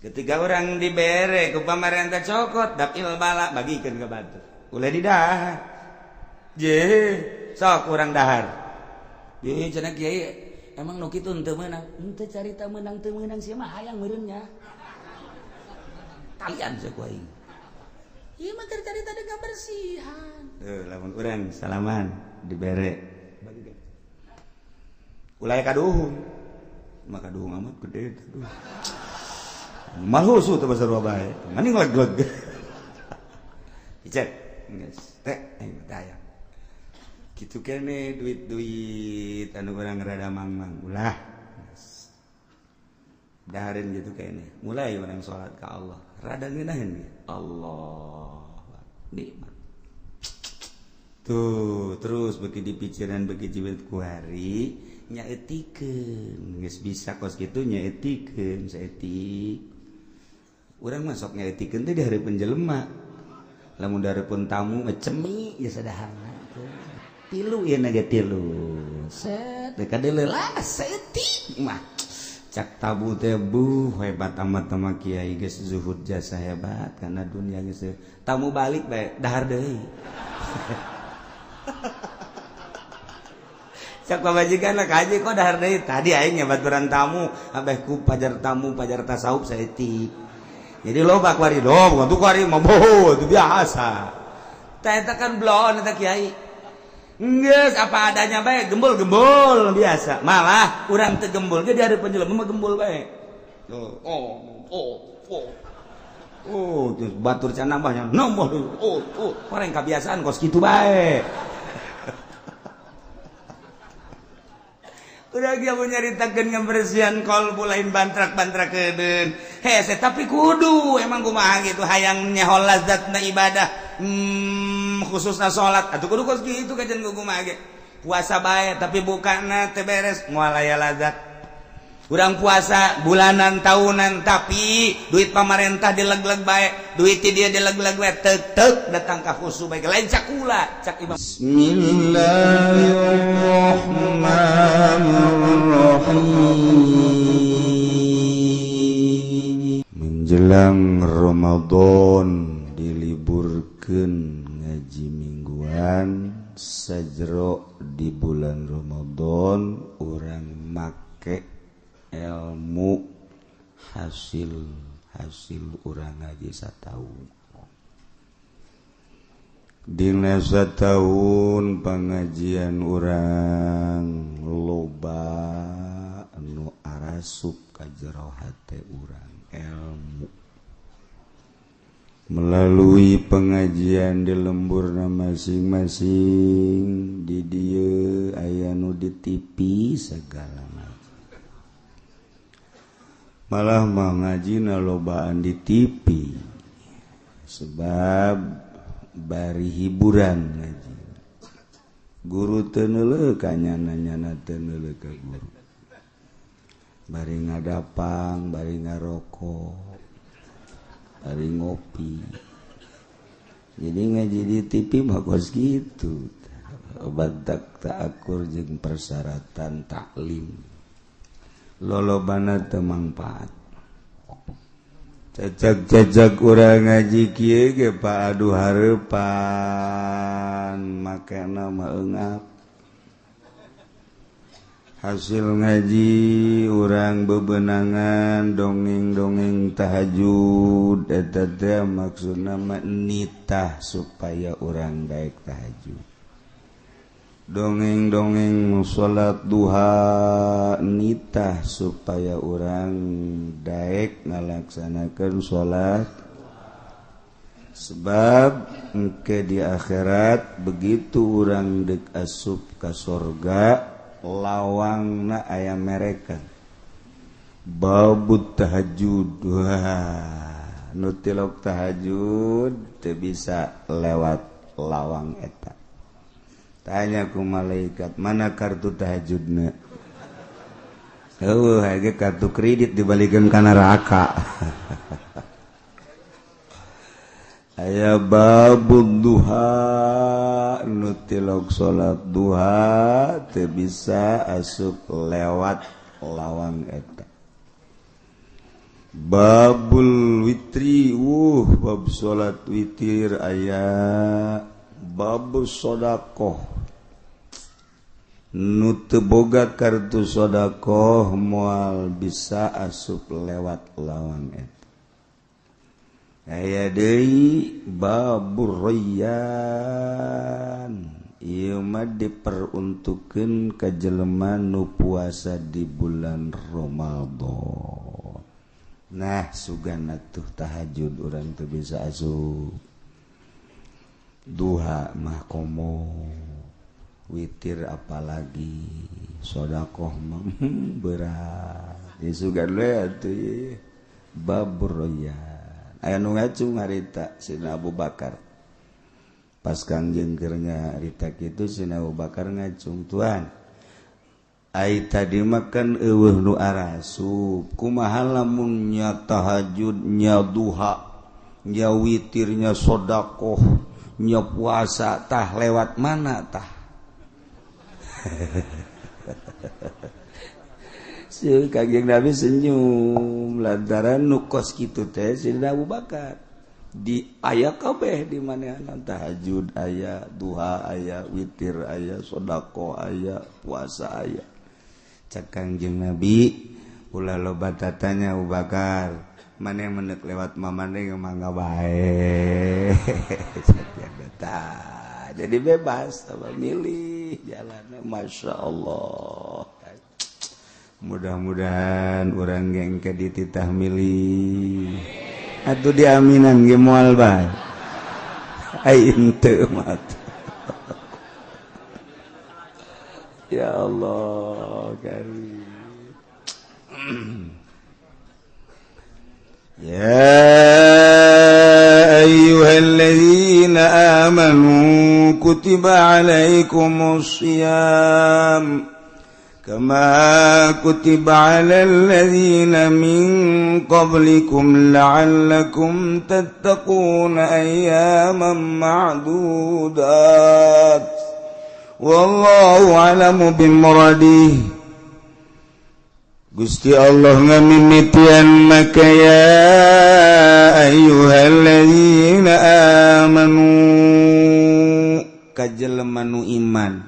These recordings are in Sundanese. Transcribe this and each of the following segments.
Ketika orang dibere ku pamarentah cokot dapil bala bagikeun ka batur. Ulah didahar. Je, sok urang dahar. Ye cenah kiai emang nu kitu henteu meunang. Henteu carita meunang teu meunang sia mah hayang meureun nya. Kalian sia ku aing. Ieu mah keur carita deuk kabersihan. Tuh lamun urang salaman dibere bagikeun. Ulah kaduhung. Maka kaduhung amat gede tuh. Malhusu teu basarua bae. Mending leg-leg. Dicek. Geus teh aing teh. Kitu kene duit-duit anu urang rada mangmang ulah. Dahareun gitu kene. Mulai urang salat ka Allah. Rada ngeunaheun Allah. Nikmat. Tuh, terus beuki dipikiran beuki jibet ku hari nyaetikeun. Geus bisa kos kitu nyaetikeun saeutik. Urang mah sok nyaetikeun teh di hareupeun jelema. Lamun di hareupeun tamu mah cemi geus sadaharna. Tilu ieu na ge tilu. Set teh kadeuleu lah saeutik mah. Cak tabu teh buh hebat amat sama kiai geus zuhud jasa hebat karena dunia geus tamu balik bae dahar deui. Cak pamajikan lah kaji kok dahar deui tadi aing nyabaturan tamu abeh ku pajar tamu pajar tasawuf saeutik. Jadi loba kuari loba tuh kuari mah boh itu biasa. Tah eta kan bloon eta kiai. Geus apa adanya bae gembul-gembul biasa. Malah urang teu gembul ge di hareupeun jelema mah gembul bae. Oh oh oh. Oh, terus batur can nambahnya nambah deui. Oh, oh, orang kebiasaan kos kitu bae. Udah dia mau nyaritakeun ngebersihan kolbu lain bantrak-bantrak kedeun. Hese tapi kudu emang kumaha gitu hayang nyaho lazatna ibadah. Khususna salat atuh kudu kos kitu kajian kumaha ge. Puasa bae tapi bukana teu beres moal aya lazat. Urang puasa bulanan tahunan tapi duit pamarentah dileg-leg bae, duit dia dileg-leg bae tek-tek datang ka khusu bae lain cakula cak imam. Bismillahirrahmanirrahim. Menjelang Ramadan diliburkeun ngaji mingguan sajro di bulan Ramadan urang make ilmu hasil hasil urang ngaji sataun. Dina sataun pengajian urang loba anu arasup ka jero hate urang ilmu melalui pengajian di lemburna masing-masing di dieu aya nu di TV segala macam. Malah mah ngajina lobaan di TV sebab bari hiburan ngaji. Guru teu neuleuh ka nyana-nyana teu neuleuh ka guru. Bari ngadapang, bari ngarokok, bari ngopi. Jadi ngaji di TV mah kos kitu. Badak tak akur jeung persyaratan taklim. Lolobana teu mangpaat. Cecak-cecak urang ngaji kieu ge Pak aduh hareupan makena mah eungap. Hasil ngaji urang bebenangan dongeng-dongeng tahajud eta teh maksudna mah nitah supaya urang daek tahajud. Dongeng-dongeng salat duha nitah supaya urang daek ngalaksanakeun salat. Sebab engke di akhirat begitu urang deuk asup ka sorga lawangna aya mereka babut tahajud. Wah, nu tilok tahajud teu bisa lewat lawang eta. Tanya ku malaikat, mana kartu tahajudna? Eueuh, ge kartu kredit dibalikeun ka neraka. Aya babud duha, nu tilok salat duha teu bisa asup lewat lawang eta. Babul witri, bab salat witir aya, bab sedekah nu teu boga kartu sedekah moal bisa asup lewat lawang eta. Aya deui babur rayyan, ieu mah diperuntukkeun ka jelema nu puasa di bulan Ramadan. Nah, sugan atuh tahajud urang teu bisa asup. Duha mah komo, witir apalagi, sedekah mah berat. Ya sugan we atuh babur rayyan. Aya nu ngacung harita Sina Abu Bakar. Pas Kangjeng keur nyarita kitu Sina Abu Bakar ngacung, "Tuan, ai tadi makan eueuh nu arasup, kumaha lamun nya tahajud, nya duha, nya witirnya sedekah, nya puasa, tah lewat mana tah?" Si Kangjeng Nabi senyum lantaran nu kos kitu teh Sidina Abu Bakar. Di aya kabeh di manehna, tahajud aya, duha aya, witir aya, sedekah aya, puasa aya. Cak Kangjeng Nabi, ulah loba tatanya Abu Bakar, maneh menek lewat mamane mangga bae. Tah, jadi bebas tambah milih jalanna, Masya Allah. Mudah-mudahan urang ge engke dititah milih atuh diaminan ge moal bae. Ai henteu mah. Ya Allah karim. Ya ayyuhalladzina amanu kutiba alaikumus shiyam kama kutiba alal ladzina min qablikum la'allakum tattaquna ayyaman ma'dudat wallahu a'lamu bimuradihi. Gusti Allah ngamimitian maka ya ayyuhalladzina amanu ka jelema nu iman.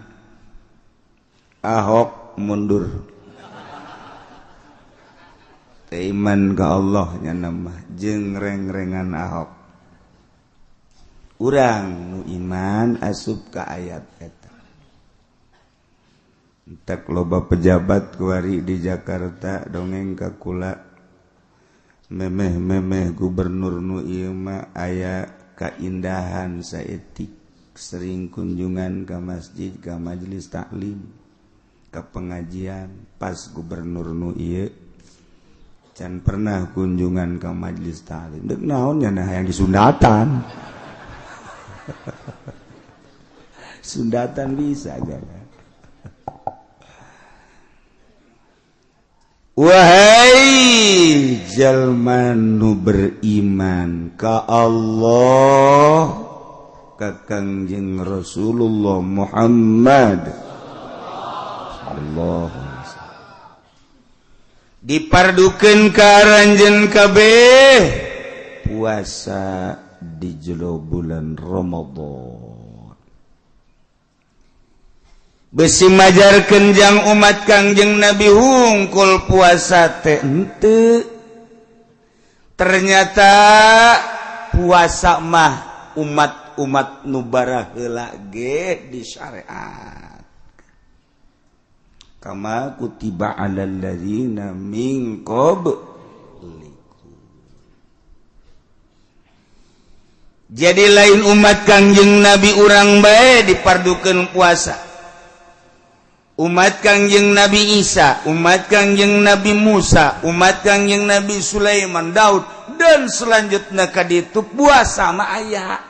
Ahok mundur teh iman ka Allah nya mah jeung reng-rengan Ahok. Urang nu iman asup ka ayat eta. Entek loba pejabat kuari di Jakarta dongeng ka kula memeh-memeh gubernur nu ieu mah aya kaindahan saeutik, sering kunjungan ka masjid, ka majelis taklim, ke pengajian. Pas gubernur nu ieu can pernah kunjungan ke majelis taklim, deuk naon nya nah yang disundatan. Sundatan bisa aja. Wahai jalma nu beriman ka Allah, ka Kangjeng Rasulullah Muhammad Allah, dipardukeun ka aranjeun kabeh puasa di jero bulan Ramadan. Besi majarkeun jang umat Kangjeng Nabi hungkul puasa teh henteu. Ternyata puasa mah umat-umat nu baraheula ge di syariat. Kama kutiba alal ladzina min qablikum. Jadi lain umat Kangjeng Nabi urang bae dipardukeun puasa. Umat Kangjeng Nabi Isa, umat Kangjeng Nabi Musa, umat Kangjeng Nabi Sulaiman, Daud dan selanjutnya ka ditu puasa mah aya.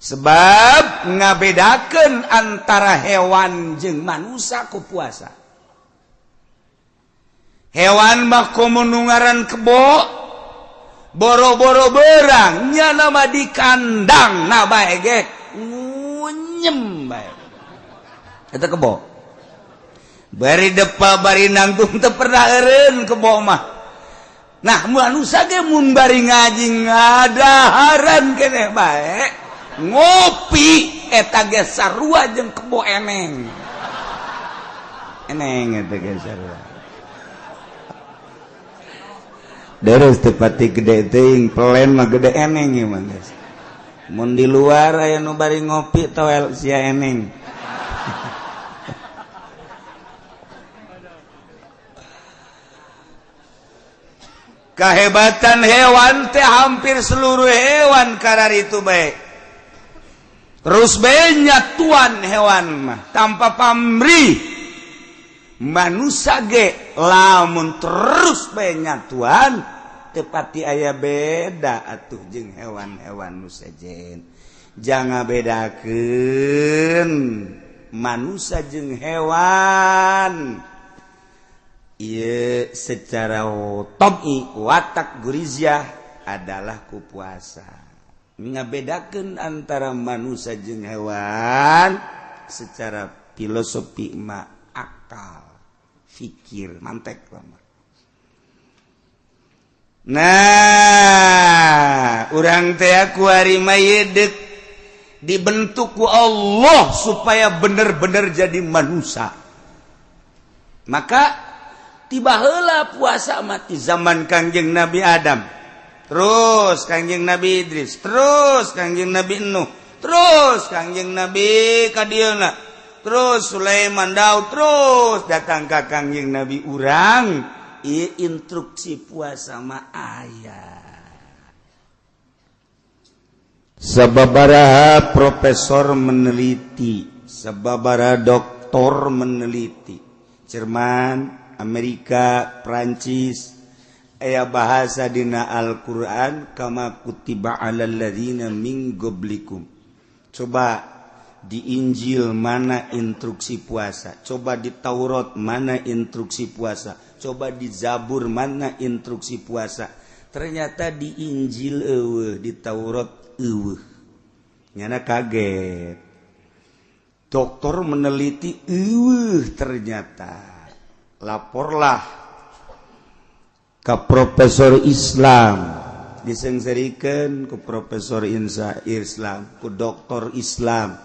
Sebab ngabedakeun antara hewan jeung manusia ku puasa. Hewan mah komo nu ngaran kebo, boro-boro berang nya nama di kandang na bae ge ngunyem bae. Eta kebo. Bari depa bari nangtung teu pernah eureun kebo mah. Nah manusia ge mun bari ngaji ngadaharan keneh bae ngopi eta ge sarua jeung kebo eneng. Eneng eta ge sarua. Deres teu pati gede teuing pelen mah gede eneng ieu mah geus. Mun di luar aya nu bari ngopi toel sia eneng. Kehebatan hewan teh hampir seluruh hewan karar itu baik. Terus banyak tuan hewan mah tanpa pamrih. Manusia ge lamun terus banyak tuan tepati aya beda atuh jeung hewan-hewan nu sejen. Jangan bedakeun manusia jeung hewan. Ieu secara tabi'i watak guriziah adalah ku puasa. Ngabedakeun antara manusia jeung hewan secara filosofi ma akal, fikir, mantek lama. Nah, urang teh kuari mah deuk dibentuk ku Allah supaya bener-bener jadi manusia. Maka tiba heula puasa mati zaman Kangjeng Nabi Adam, terus Kangjeng Nabi Idris, terus Kangjeng Nabi Nuh, terus Kangjeng Nabi kadieuna, terus Sulaiman Daud, terus datang ka Kangjeng Nabi urang. Ieu instruksi puasa mah aya. Sababaraha profesor meneliti, sababaraha doktor meneliti, Jerman, Amerika, Prancis, aya bahasa dina Al-Qur'an kama kutiba alal ladzina min qablikum. Coba di Injil mana instruksi puasa, coba di Taurat mana instruksi puasa, coba di Zabur mana instruksi puasa. Ternyata di Injil eueuh, di Taurat eueuh. Nyana kaget. Dokter meneliti eueuh ternyata. Laporlah ke profesor Islam, disengserikan ke profesor Insa Islam, ke doktor Islam,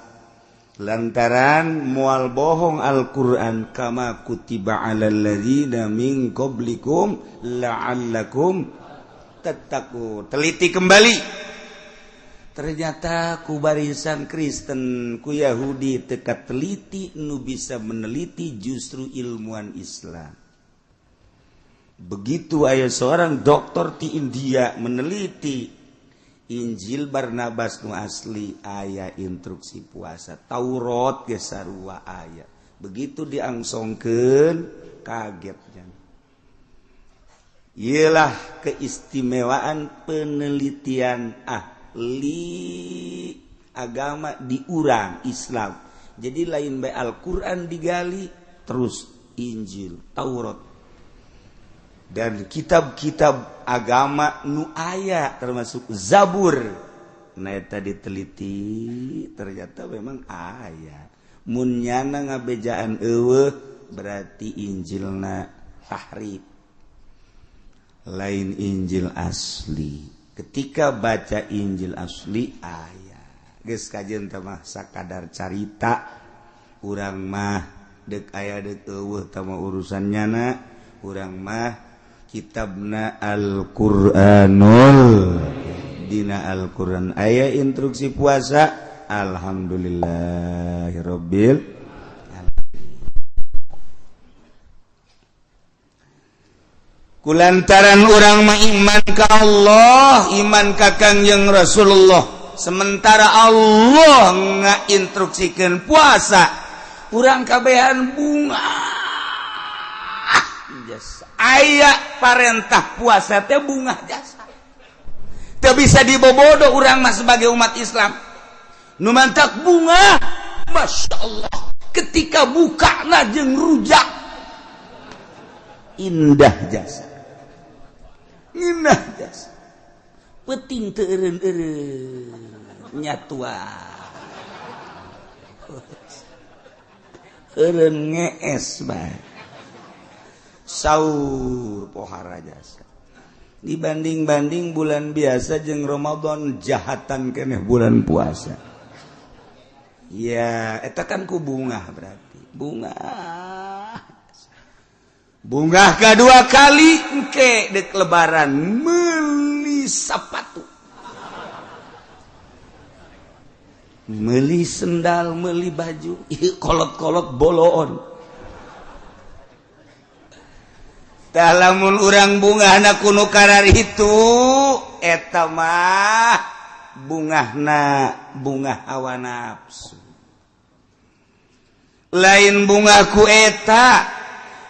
lantaran mual bohong Al-Quran kama kutiba alal ladzina min qablikum la'allakum tattaqun. Teliti kembali, ternyata ku barisan Kristen, ku Yahudi teka teliti, nu bisa meneliti justru ilmuwan Islam. Begitu aya seorang doktor di India meneliti Injil Barnabas nu asli aya instruksi puasa, Taurat ge sarua aya. Begitu diangsongkeun kaget jan. Iyalah keistimewaan penelitian ahli agama di urang Islam. Jadi lain bae Al-Qur'an digali terus Injil, Taurat dan kitab-kitab agama nu aya termasuk Zabur. Nah eta diteliti ternyata memang aya. Mun nyana ngabejaan eueuh berarti Injilna tahrif, lain Injil asli. Ketika baca Injil asli aya. Geus kajeun teh mah sakadar carita urang mah deuk aya deuk eueuh teh mah urusan nyana. Urang mah kitabna Al-Qur'anul, dina Al-Qur'an aya instruksi puasa. Alhamdulillahirabbil alamin. Kulantaran urang mah iman ka Allah, iman ka Kangjeng Rasulullah, sementara Allah ngainstruksikeun puasa, urang kabehan bunga jasa. Aya parentah puasa teh bungah jasa. Teu bisa dibobodo urang mah sebagai umat Islam. Nu mantak bunga, Masya Allah, ketika bukana jeung rujak indah jasa. Indah jasa. Peuting teu eureun-eureun nyatua. Eureun ngees bae. Saur pohara jasa. Dibanding-banding bulan biasa jeung Ramadan jahatan keneh bulan puasa. Ya, eta kan ku bungah berarti. Bungah. Bungah kedua kali engke dek lebaran meuli sepatu. Meli sendal, meli baju, kolot-kolot boloon. Tah lamun urang bungahna ku nu karar itu, eta mah bungahna bungah hawa nafsu. Lain bungah ku eta,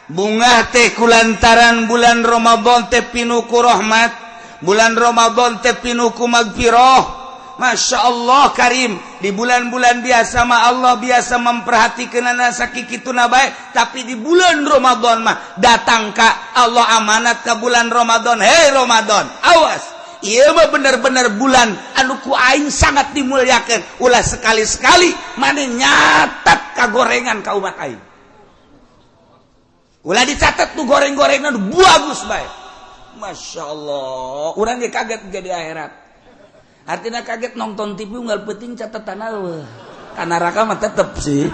bungah teh kulantaran bulan Ramadan teh pinuh ku rahmat, bulan Ramadan teh pinuh ku magfirah. Masya Allah Karim, di bulan-bulan biasa mah Allah biasa memperhatikan anak sakituna baik, tapi di bulan Ramadan mah datang ka Allah amanat ke bulan Ramadan. Hei Ramadan, awas, ieu mah bener-bener bulan anu ku aing sangat dimuliakan. Ulah sekali-sekali maneh nyatat kagorengan ka umat aing. Ulah dicatat tuh goreng-gorengan bagus baik. Masya Allah, urang ge kaget jadi akhirat. Artinya kaget nonton TV unggal penting catatan eueuh. Ka neraka mah tetep sih.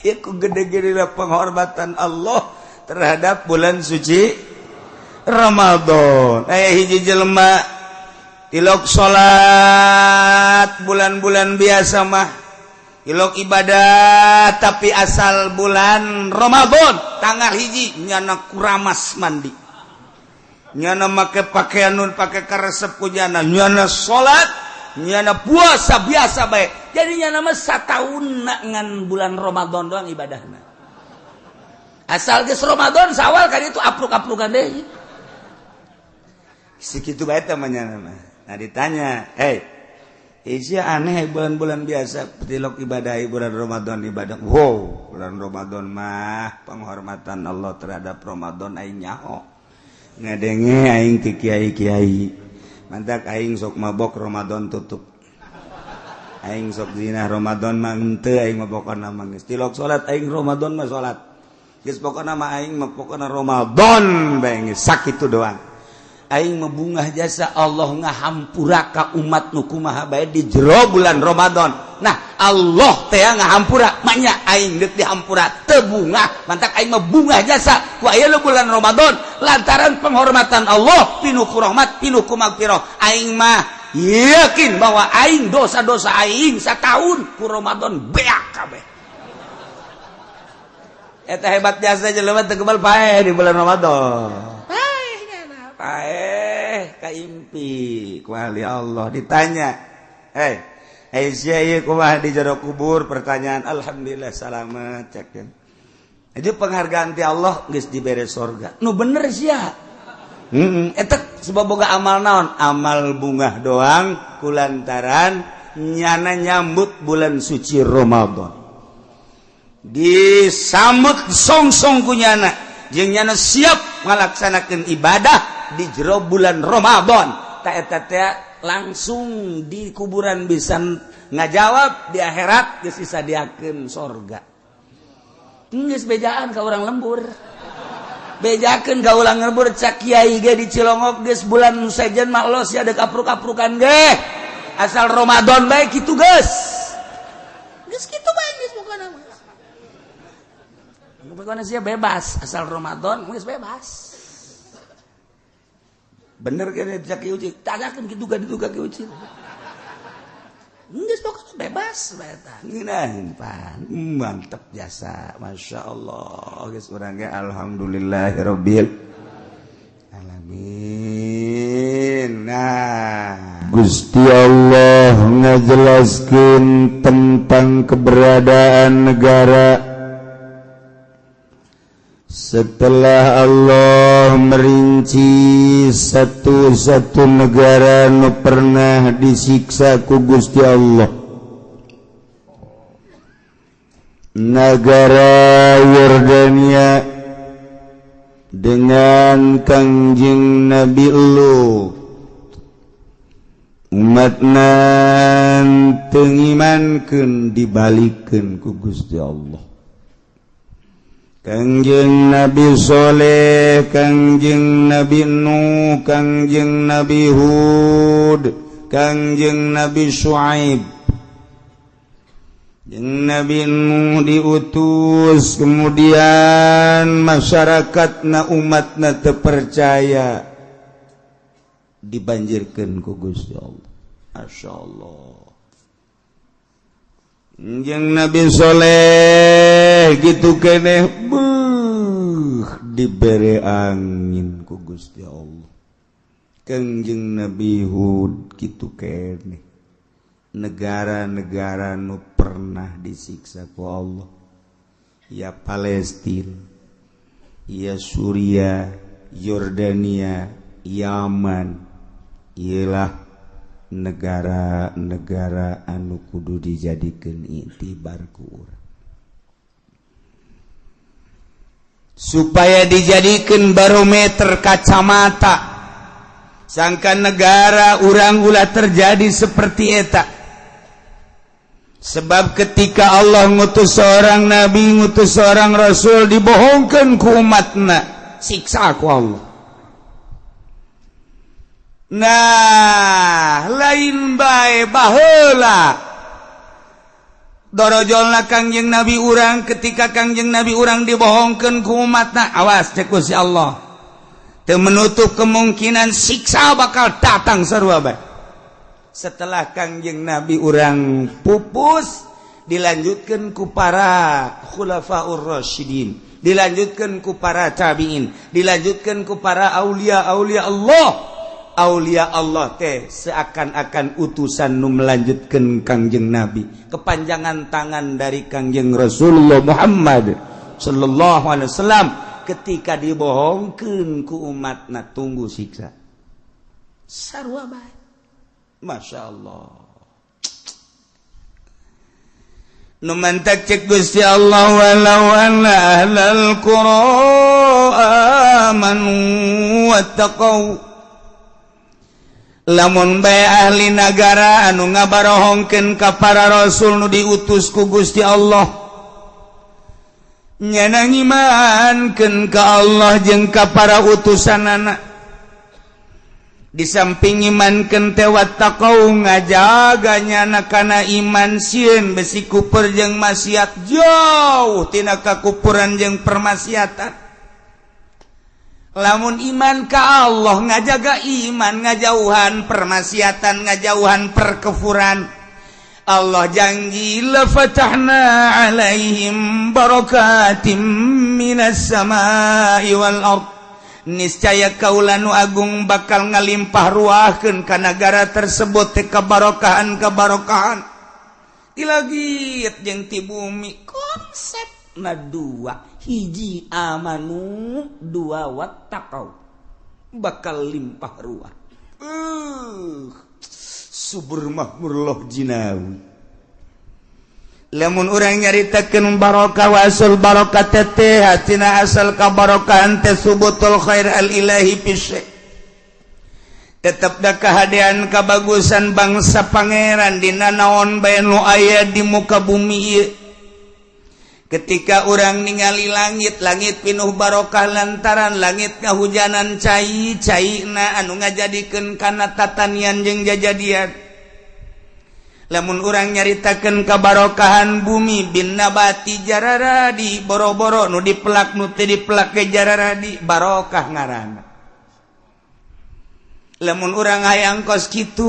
Ya ku gede-gede penghormatan Allah terhadap bulan suci Ramadan. Aya hiji jelema tilok salat bulan-bulan biasa mah tilok ibadah, tapi asal bulan Ramadan tanggal hiji nyana kuramas mandi. Nyana make pakaian nun pake karesep ku nyana, nyana salat, nyana puasa biasa bae. Jadi nyana mah sataun ngan bulan Ramadan doang ibadahna. Asal geus Ramadan sawal kan itu apruk-aprukan deui. Sakitu bae teh mah nyana mah. Nah ditanya, "Hei, isia aneh bulan-bulan biasa tilok ibadah bulan Ramadan ibadah." Wow, bulan Ramadan mah penghormatan Allah terhadap Ramadan aing nyaho. Ngadenge aing ti kiai-kiai. Mantak aing sok mabok Ramadan tutup. Aing sok zina Ramadan mah henteu aing mah pokona mah geus tilok salat aing Ramadan mah salat. Geus pokona mah aing mah pokona Ramadan bae geus sakitu doang. Aing mah bungah jasa Allah ngahampura ka umat nu kumaha bae di jero bulan Ramadan. Nah, Allah teh ngahampura, maknya aing deuk dihampura teu bungah, mantak aing mah bungah jasa ku aya bulan Ramadan lantaran penghormatan Allah pinuh ku rahmat, pinuh ku magfirah. Aing mah yakin bahwa aing dosa-dosa aing satahun ku Ramadan beak kabeh. Eta hebat jasa jelema teu kebal paeh di bulan Ramadan. Paeh kaimpi ku ahli Allah ditanya, "Hei, sia ieu kumaha di jero kubur?" Pertanyaan, alhamdulillah salamet cekeun. Jadi penghargaan ti Allah geus dibere sorga. Nu bener sia. Heeh, eta sebab boga amal naon? Amal bungah doang kulantaran nyana nyambut bulan suci Ramadan. Disambut song-song ku nyana, jeung nyana siap ngalaksanakeun ibadah di jero bulan Ramadan. Tak eta teh langsung di kuburan bisa ngajawab, di akhirat geus disadiakeun sorga. Geus bejaan ka urang lembur. Bejakeun ka urang lembur cak kiai ge di Cilongok geus bulan sejen mah los ya deuk apruk-aprukan ge. Asal Ramadan bae kitu geus. Geus kitu bae geus pokona mah. Pokona sia bebas asal Ramadan geus bebas. Bener kan cak Ki Uci? Tanyakeun kitu ka ditu ka Ki Uci. Geus pokona bebas bae eta. Ngeunaheun pan. Mantep jasa. Masya Allah. Geus urang ge alhamdulillahirabbil alamin. Nah, Gusti Allah ngajelaskeun tentang keberadaan negara. Setelah Allah merinci satu-satu negara nu pernah disiksa ku Gusti Allah, negara Yordania dengan Kangjeng Nabi Lut, Umatna teu ngimankeun dibalikeun ku Gusti Allah. Kangjeng Nabi Soleh, Kangjeng Nabi Nuh, Kangjeng Nabi Hud, Kangjeng Nabi Syuaib. Jeung Nabi Nuh diutus, kemudian masyarakatna umatna teu percaya, dibanjirkeun ku Gusti Allah. Masya Allah. Jeung Nabi Soleh gitu keneh, beuh, dibere angin ku Gusti Allah. Kangjeng Nabi Hud gitu keneh. Negara-negara nu pernah disiksa ku Allah, ya Palestina, ya Suria, Yordania, Yaman, ialah negara-negara anu kudu dijadikeun iktibar ku urang supaya dijadikeun barometer kacamata sangka negara urang ulah terjadi seperti eta. Sebab ketika Allah ngutus seorang nabi, ngutus seorang rasul, dibohongkeun ku umatna, siksa ku Allah. Nah, lain bae baheula dorojolna Kangjeng Nabi urang, ketika Kangjeng Nabi urang dibohongkeun ku umatna, awas cek Gusti Allah, teu menutup kemungkinan siksa bakal datang sarua bae. Setelah Kangjeng Nabi urang pupus, dilanjutkan ku para khulafaur rasyidin, dilanjutkan ku para tabiin, dilanjutkan ku para aulia-aulia Allah. Aulia Allah teh seakan-akan utusan nu melanjutkan Kangjeng Nabi, kepanjangan tangan dari Kangjeng Rasulullah Muhammad sallallahu alaihi wasallam. Ketika dibohongkeun ku umatna, tunggu siksa sarua bae. Masya Allah. Nu mantak cek Gusti Allah, walau anna ahlal qura amanu wattaqau, lamun bae ahli nagara anu ngabarohongkeun ka para rasul nu diutus ku Gusti Allah, nyana ngimankeun ka Allah jeung ka para utusanana, di samping imankeun teh wattaqau ngajaga nyana kana iman, sieun besi kupur jeung maksiat, jauh tina kakupuran jeung permaksiatan. Lamun iman ka Allah ngajaga iman, ngajauhan permaksiatan, ngajauhan perkefuran, Allah janji la fatahna alaihim barakatim minas samai wal ard, niscaya kaula nu agung bakal ngalimpah ruahkeun ka nagara tersebut teh kabarokahan kabarokahan dilagit jeung ti bumi. Konsepna dua, hiji amanu, dua wattaqau, bakal limpah ruah. Subur makmur loh jinawi. Lamun urang nyaritakeun barokah wasul barokah teh hatina asal kabarokahan teh subutul khair al ilahi fi syai'. Tetep da kahadean kabagusan bangsa pangeran dina naon bae nu aya di muka bumi ieu. Ketika orang ningali langit, langit pinuh barokah lantaran langit ngahujanan cai caina anu ngajadikeun kana tatanian jeung jajadian. Lamun urang nyaritakeun kabarokahan bumi bin nabati jararadi, boro-boro nu dipelak nu teu dipelak ge jararadi, barokah ngaranna. Lamun urang hayang kos kitu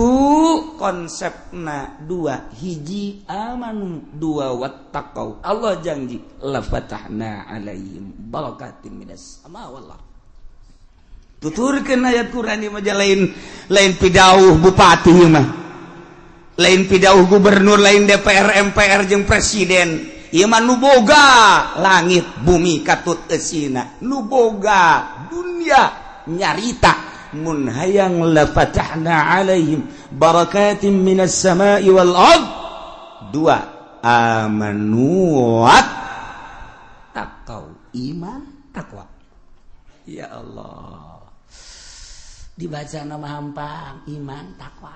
konsepna dua, hiji amanu, dua wattaqau. Allah janji la fatahna alaihim barakatim minas sama wal ard. Tuturkeun ayat Quran ieu mah lain lain pidauh bupati ieu mah, lain pidauh gubernur, lain DPR MPR jeung presiden. Ieu mah nu boga langit bumi katut eusina, nu boga dunia nyarita mun hayang la fatahna alaihim barakatim minas samai wal ard. Dua, amanu wat taqau, iman takwa. Ya Allah, dibaca nama hampang iman takwa.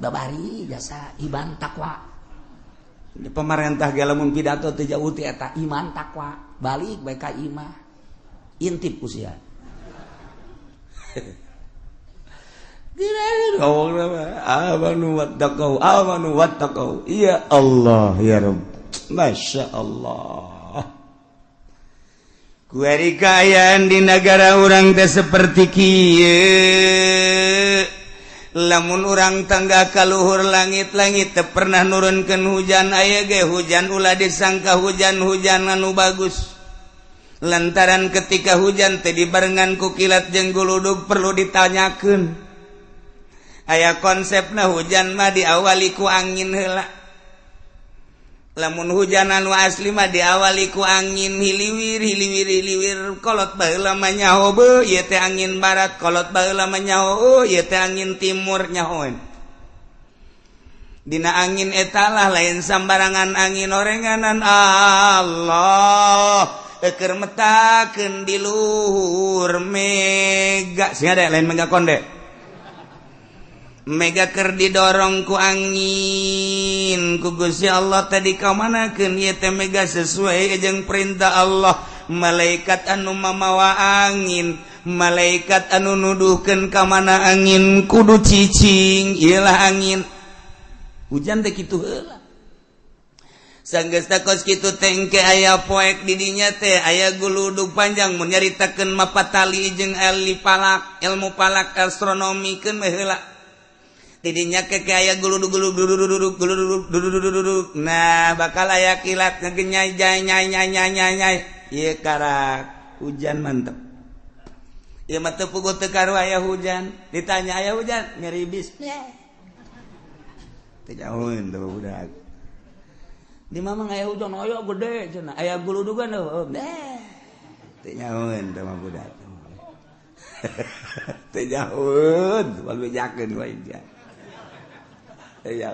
Babari jasa iman takwa. Pemerintah ge lamun pidato teu jauh ti eta iman takwa, balik bae ka imah. Intip ku sia. Amanu wattaqau, amanu wattaqau. Ya Allah ya Rabb. Masya Allah. Kuari kaayaan di negara urang teh seperti kieu. Lamun urang tangga kaluhur langit-langit teu pernah nurunkeun hujan, aya ge hujan ulah disangka hujan-hujan anu bagus. Lantaran ketika hujan teh dibarengan ku kilat jeung guludug perlu ditanyakeun. Aya konsepna hujan mah diawali ku angin heula. Lamun hujan anu asli mah diawali ku angin hiliwir hiliwir hiliwir, kolot baheula mah nyaho beuh ieu teh angin barat, kolot baheula mah nyaho ieu teh angin timur nyahoeun. Dina angin eta lah lain sambarangan angin orenganan Allah keur metakeun di luhur mega sing ada lain mega konde. Mega keur didorong ku angin ku Gusti Allah tadi kamanakeun ieu teh mega sesuai jeung perintah Allah. Malaikat anu mamawa angin, malaikat anu nuduhkeun ka mana angin kudu cicing, ieu lah angin. Hujan teh kitu heula. Sanggeus kos kitu teh engke aya poek di dinya teh aya guludug panjang mun nyaritakeun mapatali jeung ahli palak, ilmu palak astronomi keun we heula. Tidinya ke aya guludug guludug guludug guludug. Nah, bakal aya kilat ngegenyai jai nyai nyai nyai nyai nyai. Ieu karak hujan mantep. Ieu mah teu puguh teu karu aya hujan. Ditanya aya hujan, ngeribis. Teu jauheun teu budak. Di mamang aya hujan aya gede cenah. Aya guludugan heuh. Teu jauheun teu mah budak. Teu jauheun, wal bejakeun wae dia. Ya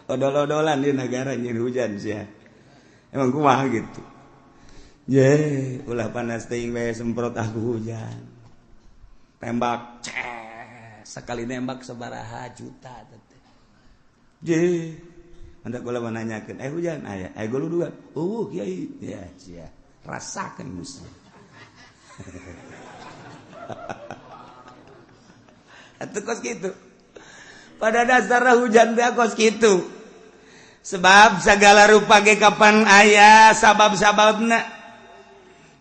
odol-odolan di negara nyin hujan sia. Emang kumaha gitu. Ye, ulah panas teuing bae semprot aku hujan. Tembak, ces, sekali nembak sabaraha juta teh. Ye, hendak kula menanyakeun, hujan aya, guludugan. Eueuh kiai. Ya, sia. Rasakeun Gusti. Atuh kos kitu. Pada dasarnya hujan teh kos kitu. Sebab segala rupa ge kapan aya sabab-sababna.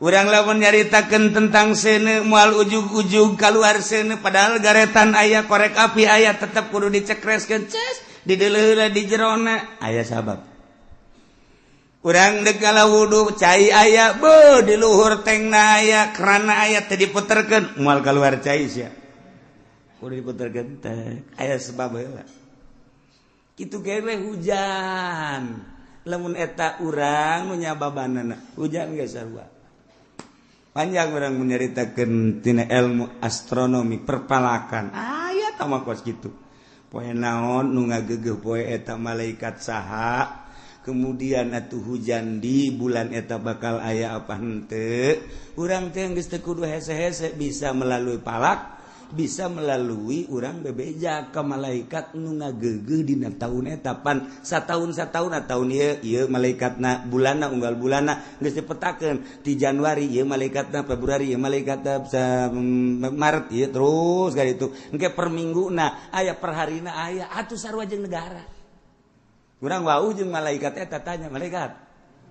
Urang lamun nyaritakeun tentang seuneu moal ujug-ujug kaluar seuneu padahal garetan aya korek api aya tetep kudu dicekreskeun ces dideuleuh di jerona aya sabab. Urang deuk ngala wudu cai aya beuh di luhur tengna aya kerana aya teh diputerkeun moal kaluar cai sia. Udah diputerkeun teh aya sebab heula. Kitu ge we hujan. Lamun eta urang nu nyababanana hujan ge sarua. Panjang urang menyaritakeun tina ilmu astronomi perpalakan. Aya tah mah kos kitu. Poe naon nu ngageugeuh poe eta malaikat saha. Kemudian atuh hujan di bulan eta bakal aya apa henteu. Urang teh geus teu kudu hese-hese bisa melalui palak, bisa melalui urang bebeja ke malaikat nu ngageugeuh dina taun eta pan sataun-sataun taun ieu ieu malaikatna bulanna unggal bulanna geus dipetakeun ti Januari ieu malaikatna Februari ieu malaikatna Maret ieu terus ka ditu engke per mingguna aya per harina aya atuh sarua jeung negara. Urang wau jeung malaikat eta tanya malaikat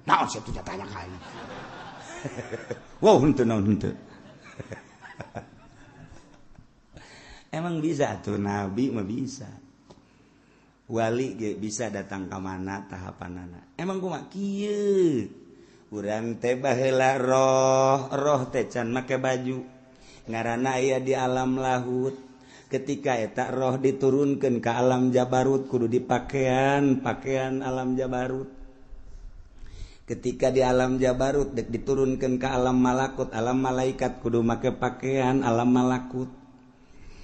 naon sia teh tanya ka aing. Wow henteu naon henteu. Emang bisa tuh nabi mah bisa. Wali ge bisa datang ka mana tahapanana. Emang kumaha kieu? Urang teh baheula roh, roh teh can make baju. Ngaranna aya di alam lahut. Ketika eta roh diturunkeun ka alam jabarut kudu dipakean, pakaian alam jabarut. Ketika di alam jabarut dek diturunkeun ka alam malakut, alam malaikat kudu make pakaian alam malakut.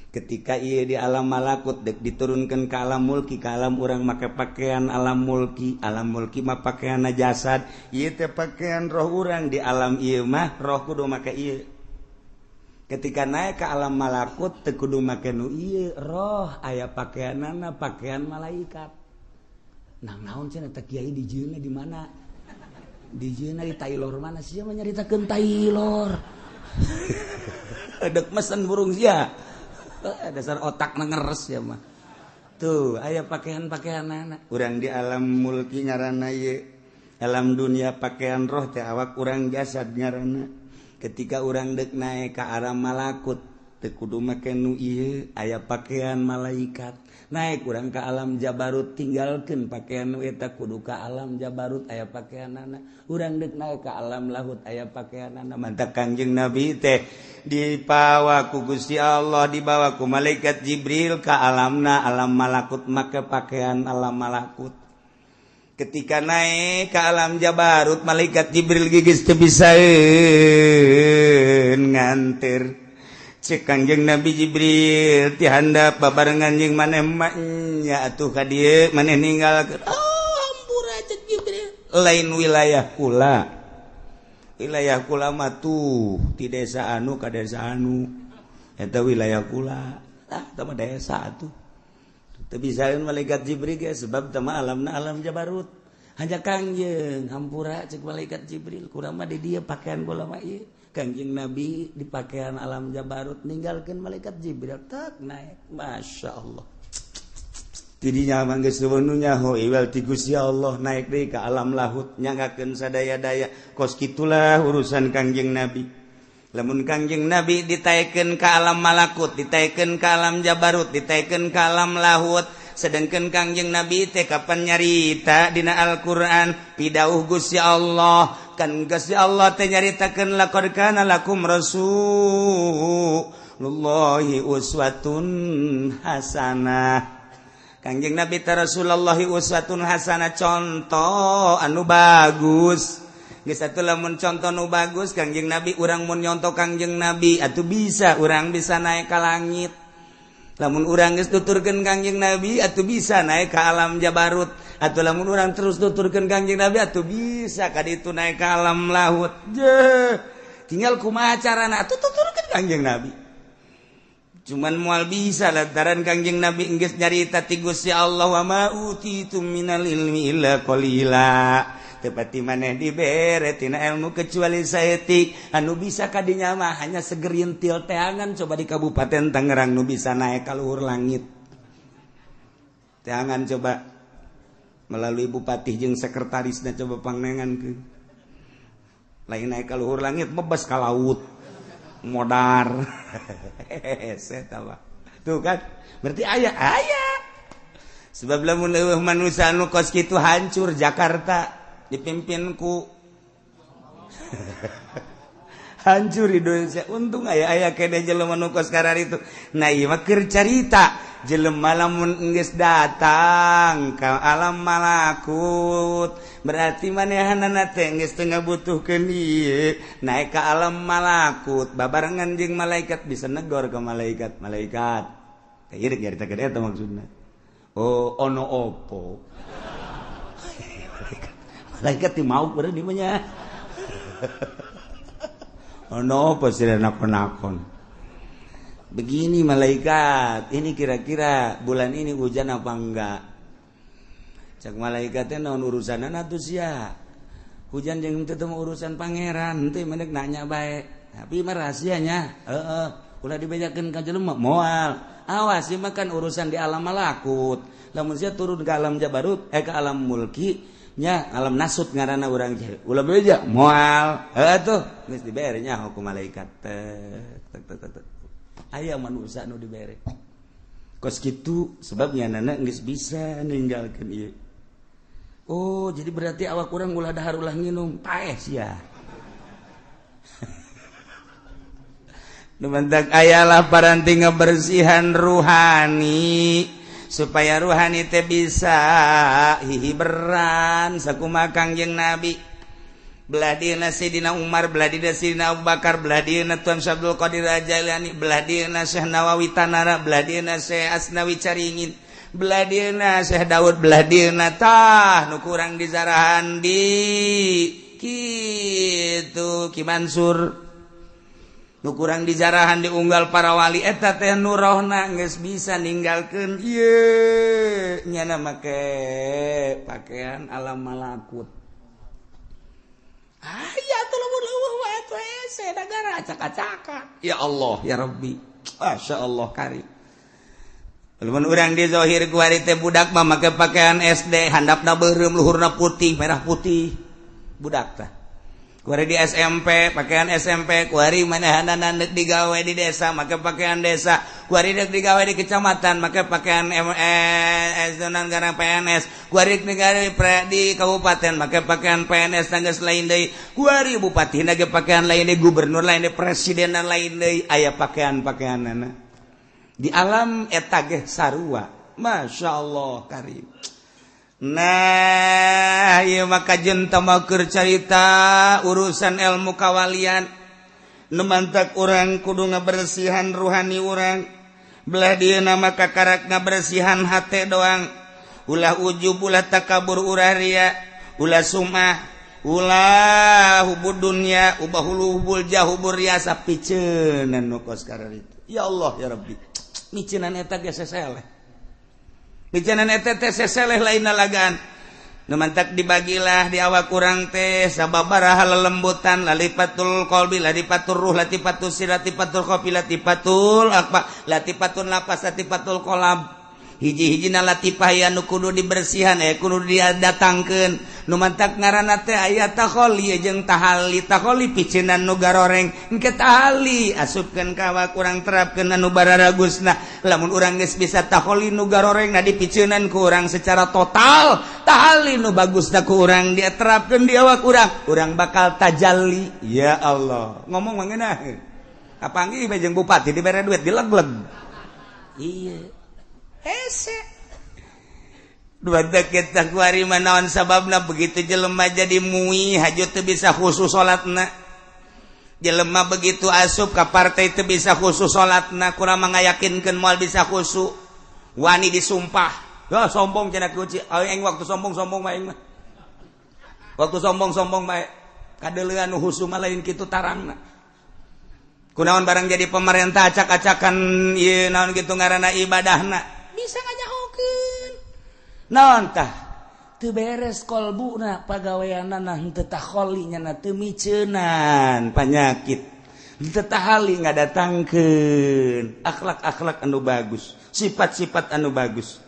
Ketika ia di alam malakut dek diturunkan ke alam mulki, ke alam urang make pakaian alam mulki, alam mulki mah pakaian jasad, ieu teh pakaian roh urang di alam ieu mah roh kudu make ieu. Ketika naik ke alam malakut teu kudu make nu ieu roh, aya pakaianana pakaian malaikat. Nang naon cenah teh kiai dijieunna di mana? Dijieunna di Taylor mana sia mah nyaritakeun Taylor. Dek mesen burung sia. Dasar otak ngeres ya mah. Tuh aya pakaian-pakaianana. Urang di alam mulki ngaranna ieu. Alam dunia pakaian roh teh awak urang jasad ngaranna. Ketika urang dek naik ke arah malakut teu kudu make nu ieu, aya pakaian malaikat. Naik urang ke alam jabarut tinggalkeun pakaian nu eta, kudu ka alam jabarut aya pakaianana. Urang dek naik ke alam lahut aya pakaianana. Mantak Kangjeng Nabi teh dipawa ku Gusti Allah, dibawa ku malaikat Jibril ka alamna alam malakut make pakaian alam malakut. Ketika naik ke alam jabarut malaikat Jibril gigis teu bisaeun nganter. Cek Kangjeng Nabi Jibril ti handap babarengan jeung maneh mah nya atuh ka dieu maneh ninggalkeun. Oh hampura cek Jibril, lain wilayah kula. Wilayah kula mah tuh ti desa anu ka desa anu. Eta wilayah kula. Ah tah mah desa atuh. Teu bisaeun malaikat Jibril ge sebab tah mah alamna alam jabarut. Hanya Kangjeng hampura cek malaikat Jibril, kurang mah di dieu pakaian kula mah ieu. Kangjeng Nabi di pakaian alam jabarut ninggalkeun malaikat Jibril tak naik. Masya Allah. Tidinya mah geus nu nyaho iwal ti Gusti Allah naik deui ka alam lahut nyanggakeun sadaya-daya. Kos kitulah urusan Kangjeng Nabi. Lamun Kangjeng Nabi ditaekeun ka alam malakut, ditaekeun ka alam jabarut, ditaekeun ka alam lahut. Sedangkan Kangjeng Nabi teh kapan nyarita dina Al-Qur'an pidauh Gusti Allah. Kan Gusti Allah teh nyaritakeun laqad kana lakum rasulullahi uswatun hasanah. Kangjeng Nabi teh Rasulullahi uswatun hasanah, contoh anu bagus. Geus atuh lamun contoh nu bagus Kangjeng Nabi, urang mun nyontoh Kangjeng Nabi atuh bisa urang bisa naik ka langit. Lamun urang geus tuturkeun Kangjeng Nabi atuh bisa naik ka alam jabarut. Atuh lamun urang terus tuturkeun Kangjeng Nabi atuh bisa ka ditu naik ka alam lahut. Jeh, tinggal kumaha carana atuh tuturkeun Kangjeng Nabi. Cuman moal bisa lantaran Kangjeng Nabi geus nyarita ti Gusti Allah wa ma utitum minal ilmi illa qalila. Tepati maneh dibere tina ilmu kecuali saeutik. Anu bisa kadinya mah hanya segerintil teangan coba di Kabupaten Tangerang nu bisa naik ka luhur langit. Teangan coba melalui bupati jeung sekretarisna coba pangnengankeun. Lain naik ka luhur langit bebas ka laut. Modar. Hese mah. Tuh kan berarti aya aya. Sebab lamun leuweuh manusia anu kos kitu hancur Jakarta. Dipimpin ku hancur Indonesia. Untung aya aya kene jelema nu kos kararitu. Nah ieu mah keur carita jelema lamun geus datang ka alam malakut berarti manehanana teh geus teu ngabutuhkeun ieu naik ka alam malakut babarengan jeung malaikat bisa negor ke malaikat. Malaikat teh ieu nyaritakeun eta maksudna. Oh ono opo. Malaikat di mau berarti di mana? Ono apa sih nakon-nakon? Begini malaikat, ini kira-kira bulan ini hujan apa enggak? Cak malaikatnya naon urusanana atuh sia. Hujan jeung teu urusan pangeran, teu mendek nanya bae. Tapi mah rahasianya, heeh, ulah dibejakeun ka jelema moal. Awas ieu mah kan urusan di alam malakut. Lamun sia turun ke alam jabarut, ke alam mulki, nya alam nasut ngaranna urang jeh ulah beja moal heuh tuh geus dibere nya hukum malaikat tek tek tek tek aya manusia nu dibere kos kitu sebabnya nana geus bisa ninggalkeun ieu. Oh jadi berarti awak urang ulah dahar ulah nginum paeh sia. Nu mantak aya lah paranti ngabersihan ruhani supaya ruhani teh bisa hihiberan sakumaha Kangjeng Nabi. Belah dieuna Sayyidina Umar, belah dieuna Sayyidina Abu Bakar, belah dieuna Tuan Syekh Abdul Qadir Jailani, belah dieuna Syekh Nawawi Tanara, belah dieuna Syekh Asnawi Caringin, belah dieuna Syekh Daud, belah dieuna tah nu kurang dizarahan di kitu Ki Mansur. Nu kurang dijarahan diunggal para wali eta teh nu rohna geus bisa ninggalkeun ieu nyana make pakaian alam malakut. Aya atuh lamun leuweuh wae atuh hese nagara acak-acakan. Ya Allah ya Rabbi. Masya Allah karim. Lamun urang di zahir kuari teh budak mah make pakaian SD handapna beureum luhurna putih merah putih budak tah. Kuari di SMP pakaian SMP, kuari manehanana deuk digawe di desa make pakaian desa, kuari deuk digawe di kecamatan make pakaian MS gara PNS, kuari digawe di kabupaten make pakaian PNS tangges lain deui, kuari bupati ge pakaian lain deui, gubernur lain deui, presiden lain deui, aya pakaian-pakaianana. Di alam eta ge sarua. Masya Allah karim. Nah, ieu maka jenta mah keur carita urusan ilmu kawalian. Nu mantak urang kudu ngabersihan ruhani urang. Belah dieu mah kakarak ngabersihan hate doang. Ulah ujub, ulah takabur, ulah ria, ulah sumah, ulah hubud dunya, ubah hubul jah, hubur riasa piceunan nu kos kararitu. Ya Allah ya Rabbi. Miceunan eta ge seseleh. Bicanan eta teh seseleh lain lagan. Nu mantak dibagilah di awak urang teh sababaraha lelembutan lalipatul qalbi lalipatul ruh latipatul sir latipatul khafi latipatul akfa latipatul nafas latipatul qalab. Hiji-hijina latifah ya nu kudu dibersihan kudu didatangkeun. Nu mantak ngaranna teh aya takholi jeung tahali. Takholi piceunan nu garoreng engke tahali asupkeun ka awak urang terapkeun anu bararagusna. Lamun urang geus bisa takholi nu garoreng na dipiceunan ku urang secara total, tahali nu bagusna ku urang diterapkeun di awak urang, urang bakal tajalli. Ya Allah, ngomong mah ngeunah. Kapanggih bae jeung bupati dibere duit dileg-leg. Iya. Hese. Dua kita kuari manaon sababna begitu jelema jadi mui haju teu bisa khusus salatna. Jelema begitu asup ka partai teu bisa khusus salatna, kurang mangayakinkeun moal bisa khusyuk. Wani disumpah. Ya sombong cenah kunci. Aing waktu sombong-sombong mah aing mah. Waktu sombong-sombong mah kadeuleuan nu khusyuk mah lain kitu tarangna. Kunaon barang jadi pemerintah acak-acakan ieu naon kitu ngaranna ibadahna. Bisa nganyahokeun. Naon tah? Teu beres kolbuna pagaweanana henteu takholi nya teu miceunan panyakit. Henteu tahali ngadatangkeun akhlak-akhlak anu bagus, sifat-sifat anu bagus.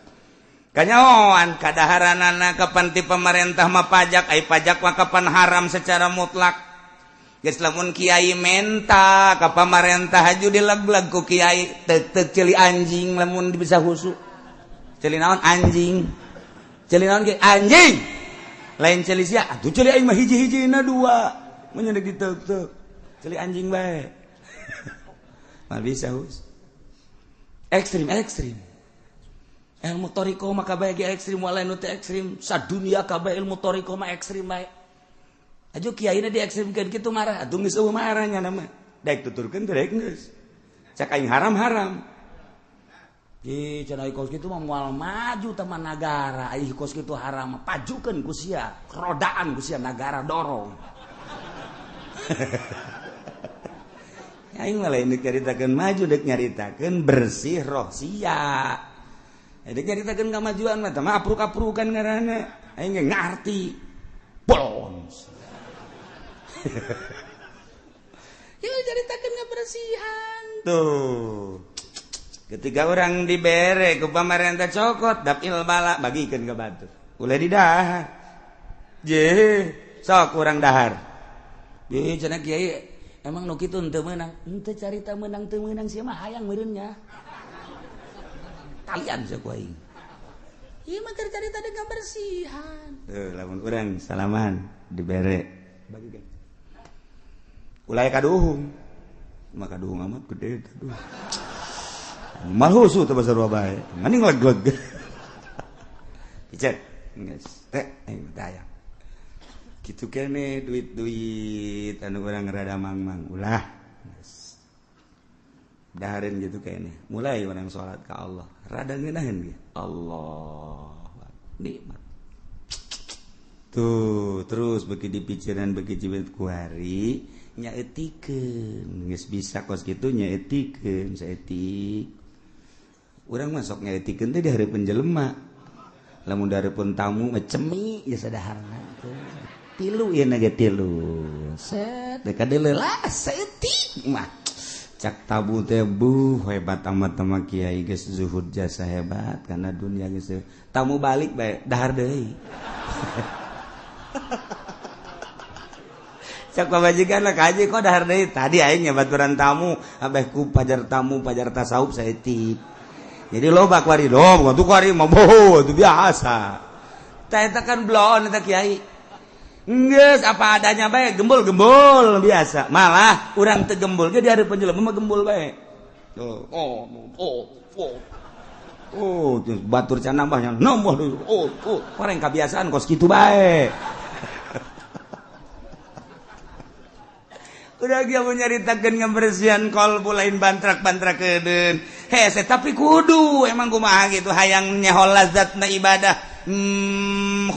Kanyahoan kadaharanana kapan ti pemerintah mah pajak, ai pajak mah kapan haram secara mutlak. Geus lamun kiai menta ka pamarentah haju dileg-leg ku kiai teuk-teuk ceuli anjing lamun bisa khusyuk. Ceuli naon anjing? Ceuli naon ge anjing. Lain ceuli sia, atuh ceuli aing mah hiji-hijina dua. Mun deuk diteuk-teuk. Ceuli anjing bae. Mah bisa hus. Ekstrim ekstrim. Ilmu thariqah mah kabeh ge ekstrim walain nu teu ekstrim, sadunia kabeh ilmu thariqah mah ekstrim bae. Ajo kiaina diekstrimkeun kitu marah, atuh geus eueuh marah nya mah. Daek tuturkeun teh daek geus. Cak aing haram-haram. Ih, cenah kos kitu mah moal maju teman nagara, ai kos kitu haram, pajukeun ku sia, rodaan ku sia nagara dorong. Aing mah lain deuk nyaritakeun maju, deuk nyaritakeun bersih roh sia. Deuk nyaritakeun kamajuan mah tah mah apruk-aprukan ngaranna. Aing ge ngarti. Bolons. Ya caritakeun kebersihan tuh. Ketika orang dibere ku pamarentah cokot dapil bala bagikeun ka batur. Ulah didahar. Je, sok urang dahar. Ye cenah kiai emang nu kitu henteu meunang. Henteu carita meunang teu meunang sia mah hayang meureun nya. Talian sia ku aing. Ieu mah keur carita dengan kebersihan. Tuh lamun urang salaman dibere bagikeun. Ulah kaduhung. Maka kaduhung amat gede aduh. Malhusu teh basar bae. Mending leg-leg. Picet. Geus teh aing teh. Kitu kene duit-duit anu urang rada mangmang ulah. Geus. Dahareun gitu kene. Mulai urang salat ka Allah. Rada ngeunaheun ge. Allah nikmat. Tuh terus beki dipikiran beki jibet kuari Nyaetikeun geus bisa kos kitu nyaetikeun saeutik. Urang masuk nyaetikeun teh di hareupeun jelema. Lamun di hareupeun tamu mah cemi geus sadaharna teh. Tilu ieu na ge tilu. Set teh kadeuleu lah saeutik mah. Cak tabu teh buh hebat amat sama kiai geus zuhud jasa hebat karena dunia geus tamu balik bae dahar deui. Cak pamajikan lah kaji kok dahar deui tadi aing nyabaturan tamu abeh ku pajar tamu pajar tasawuf saeutik. Jadi loba kuari loba tuh kuari mah boh itu biasa. Tah eta kan bloon eta kiai. Geus apa adanya bae gembul-gembul biasa. Malah urang teu gembul ge di hareupeun jelema mah gembul bae. Oh oh oh oh. Oh, batur can nambahnya nambah deui. Oh, oh, orang kebiasaan kos kitu bae. Udah dia mau nyaritakeun ngebersihan kolbu lain bantrak-bantrak kedeun. Hese tapi kudu emang kumaha gitu hayang nyeho lazatna ibadah.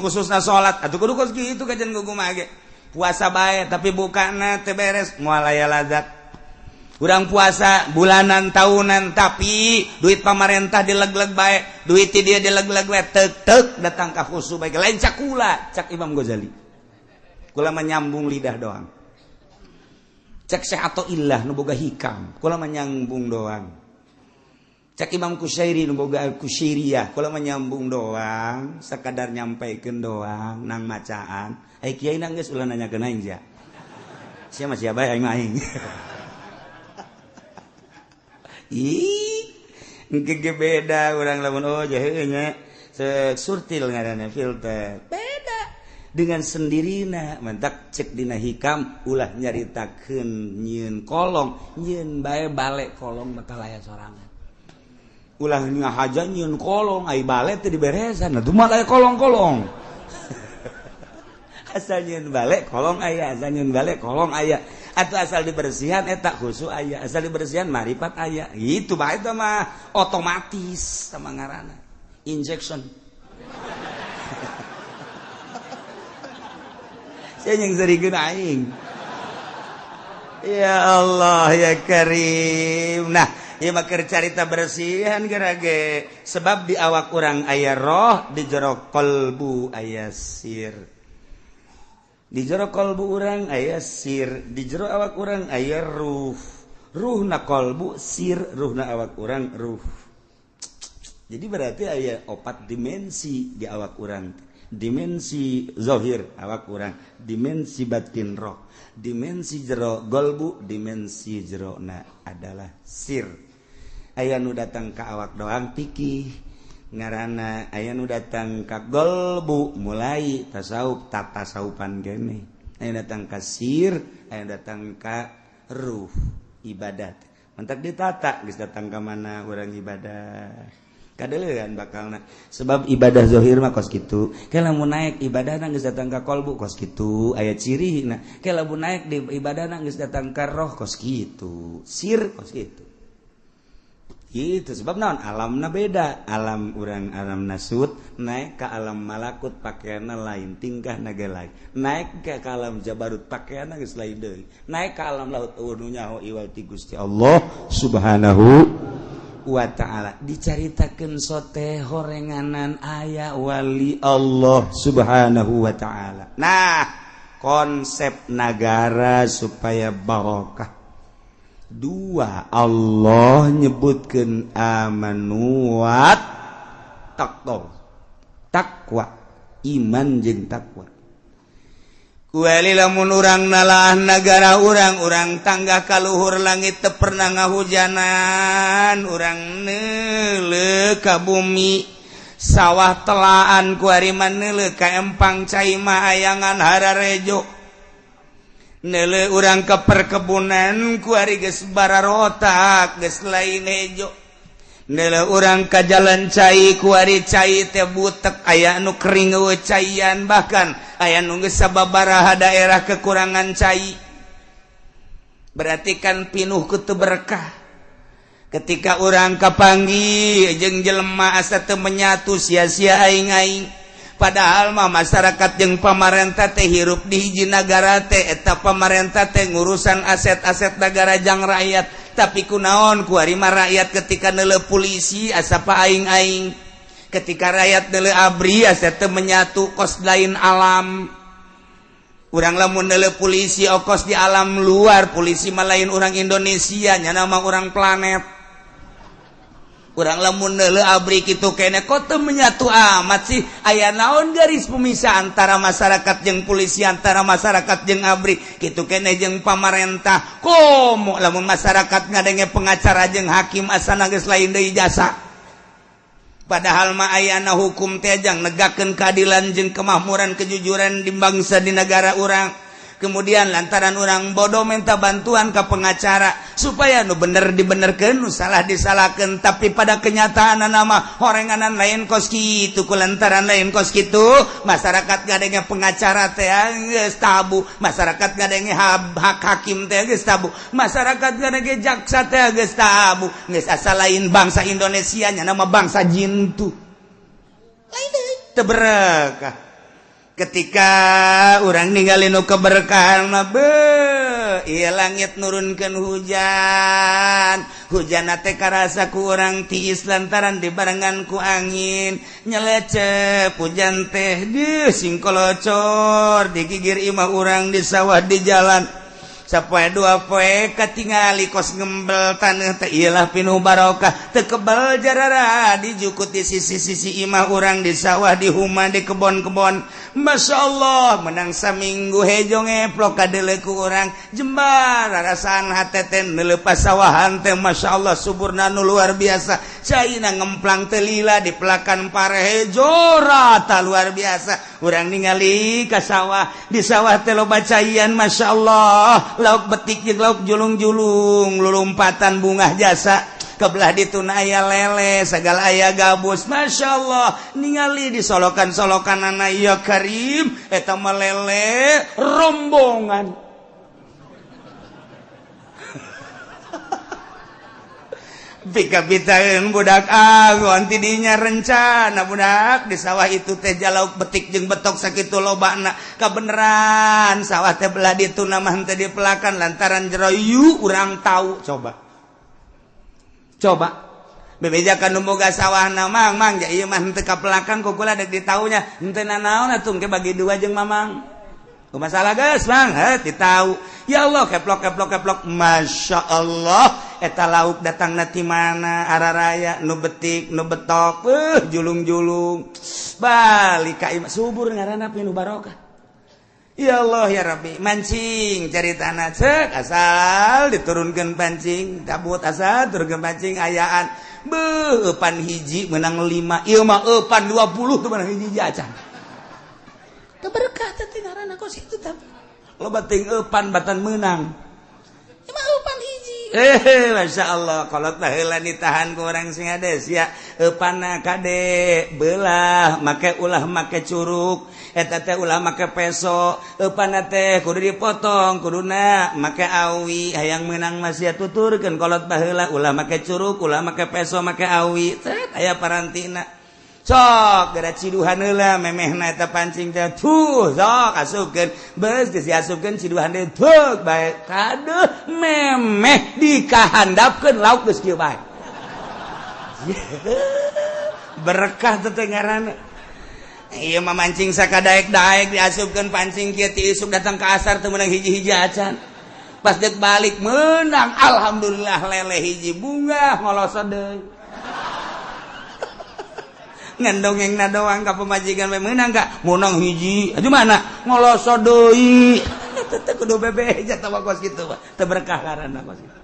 Khususna salat atuh kudu kos kitu kajian kumaha ge. Puasa bae tapi bukana teu beres moal aya lazat. Urang puasa bulanan tahunan tapi duit pamarentah dileg-leg bae, duit ti dia dileg-leg bae tek-tek datang ka khusu bae lain cakula cak Imam Ghazali. Kula menyambung lidah doang. Cek Syekh atau ilah nu boga hikam kula menyambung doang. Cek Imam Kusyairi nu boga Kusyairiyah kula menyambung doang, sakadar nyampaikeun doang nang macaan. Ai kiai nang geus ulah nanyakeun aing sia. Sia mah sia bae aing mah aing. Ih, engke ge beda urang lamun oh jahe nya surtil ngaranna filter. Beda dengan sendirina mentak cek dina hikam ulah nyaritakeun nyieun kolong nyieun bae balik kolong bakal aya sorangan ulah ngahaja nyieun kolong ai balik teh diberesan atuh mah aya kolong-kolong asal nyieun balik kolong aya asal nyieun balik kolong aya atuh asal dibersihan eta khusu aya asal dibersihan marifat aya gitu bae eta mah otomatis sama ngaranna injection. Saya yang serikeun aing. Ya Allah ya Karim. Nah, ieu mah keur carita bersihan gerage. Sebab di awak urang aya roh, di jero kalbu aya sir. Di jero kalbu urang aya sir, di jero awak urang aya ruh. Ruhna kalbu sir, ruhna awak urang ruh. Jadi berarti aya opat dimensi di awak urang. Dimensi zahir awak urang, dimensi batin roh, dimensi jero golbu, dimensi jero na adalah sir. Aya nu datang ka awak doang pikih ngaranna, aya nu datang ka golbu mulai tasawuf tatasawupan gene. Aya datang ka sir, aya datang ka ruh ibadat. Mentak ditata geus datang ka mana urang ibadah. Kadeuleun bakalna sebab ibadah zahir mah kos kitu. Ke lamun naik ibadahna geus datang ka kolbu kos kitu, aya cirina. Ke lamun naik di ibadahna geus datang ka roh kos kitu, sir kos kitu. Gitu sebab naon alamna beda, alam urang alam nasut naik ka alam malakut pakaianna lain, tingkahna ge lain. Naik ka alam jabarut pakaianna geus lain deui. Naik ka alam laut eueuh nu nyaho iwal ti Gusti Allah Subhanahu wa ta'ala. Dicaritakeun sote horenganan aya wali Allah Subhanahu wa ta'ala. Nah, konsep nagara supaya barokah. Dua, Allah nyebutkeun amanu wa taqwa. Takwa, iman jeung takwa. Kuali lamun urang nalaah nagara urang, urang tangga kaluhur langit teu pernah ngahujanan, urang neuleuh ka bumi sawah telaan kuari mah neuleuh ka empang cai mah ayangan hararejo. Neuleuh urang ka perkebunan kuari geus bararotak geus lain hejo. Neuleuh urang ka jalan cai kuari cai teh butek aya nu kering eueuh caian bahkan aya nu geus sababaraha daerah kekurangan cai. Berarti kan pinuh ku teu berkah. Ketika urang kapanggih jeung jelema asa teu menyatu sia-sia aing-aing. Padahal mah masyarakat jeung pamarentah teh hirup di hiji nagara teh, eta pamarentah teh ngurusan aset-aset negara jang rakyat. Tapi kunaon kuari mah rakyat ketika neuleuh polisi asa aing-aing, ketika rakyat neuleuh ABRI asa teu menyatu kos lain alam. Urang lamun neuleuh polisi okos di alam luar, polisi mah lain orang Indonesia, nyana mah orang planet. Urang lamun neuleuh ABRI kitu kene kok teu menyatu amat sih, aya naon garis pemisah antara masyarakat jeung polisi, antara masyarakat jeung ABRI kitu kene jeung pamarentah. Komo lamun masyarakat ngadenge pengacara jeung hakim asana geus lain deui jasa. Padahal mah ayana hukum teh jang negakeun keadilan jeung kemakmuran kejujuran di bangsa di negara urang. Kemudian lantaran orang bodoh minta bantuan ke pengacara supaya nu bener dibenerkeun, nu salah disalahkeun, tapi pada kenyataan nama horenganan lain kos kitu, ku lantaran lain kos kitu masyarakat ngadenge pengacara teh geus tabu, masyarakat ngadenge hak hakim teh geus tabu, masyarakat ngadenge jaksa teh geus tabu, geus asa lain bangsa Indonesia nya nama bangsa jintu lain deui teu berekah. Ketika orang ninggalin nu keberkahan mah beuh, ieu langit nurunkeun hujan, hujan teh karasa ku urang tiis lantaran dibarengan ku angin nyelecep hujan teh deuh singkolocor digigir imah urang, di sawah, di jalan. Sapoe dua poe katingali kos ngembel taneuh teh, iyalah pinuh barokah teu kebel jarara dijukut di sisi-sisi imah urang, di sawah, di huma, di kebon-kebon. Masya Allah menang saminggu hejo ngeplok kadeuleu ku urang jembar rarasaan hate teh neuleuh pasawahan teh. Masya Allah suburna nu luar biasa, caina ngemplang teh lila di pelakan pare hejo rata luar biasa. Urang ningali ka sawah, di sawah teh loba caian, Masya Allah lauk betik jeung lauk julung-julung lulumpatan bungah jasa. Kebelah dituna aya lele segala aya gabus, Masya Allah ningali di solokan-solokan anak ya karim eta mah lele rombongan. Pika-pitaeun budak angon tidinya rencana budak di sawah itu teh jalauk betik jeung betok sakitu lobana kabeneran sawah teh belah dituna mah henteu dipelakan lantaran jero yu urang tahu. Coba coba bebejakan nu boga sawahna mang mang ja ieu mah henteu kapelakan ku kula dek ditaunya henteu nanaon atuh engke bagi dua jeung mamang. Masalah geus mang heuh ditau. Ya Allah keplok keplok keplok, Masya Allah eta lauk datangna ti mana araraya nu betik nu betok julung-julung balik ka imah subur ngaranna pinuh barokah. Ya Allah ya Rabbi mancing caritana ceuk asal diturunkeun pancing tabut asal turunkeun pancing ayaan beuh eupan hiji menang 5 ieu mah eupan 20 teu menang hiji acan. Teu berkah teh ngaranna kos kitu tah. Loba teuing eupan batan meunang. Ieu mah eupan hiji. Masya Allah kolot baheula ditahan ku urang sing hades ya eupanna kade belah make ulah make curug eta teh ulah make peso eupanna teh kudu dipotong kuduna make awi hayang meunang masih tuturkeun kolot baheula ulah make curug ulah make peso make awi teh aya parantina. Sok gara ciduhan heula memehna eta pancing teh tuh sok asupkeun beus geus diasupkeun ciduhan deui tuh bae kaduh memeh dikahandapkeun lauk geus kieu bae. Berkah teh ngaranna. Ieu mah mancing sakadaek-daek diasupkeun pancing kieu ti isuk datang ka asar teu meunang hiji-hiji acan. Pas deuk balik meunang alhamdulillah lele hiji bunga ngoloso deui. Ngan dongengna doang ka pamajikan we meunang ka meunang hiji aju mana ngoloso deui teu kudu bebeja tah kos kitu mah teu berkah ngaranna kos kitu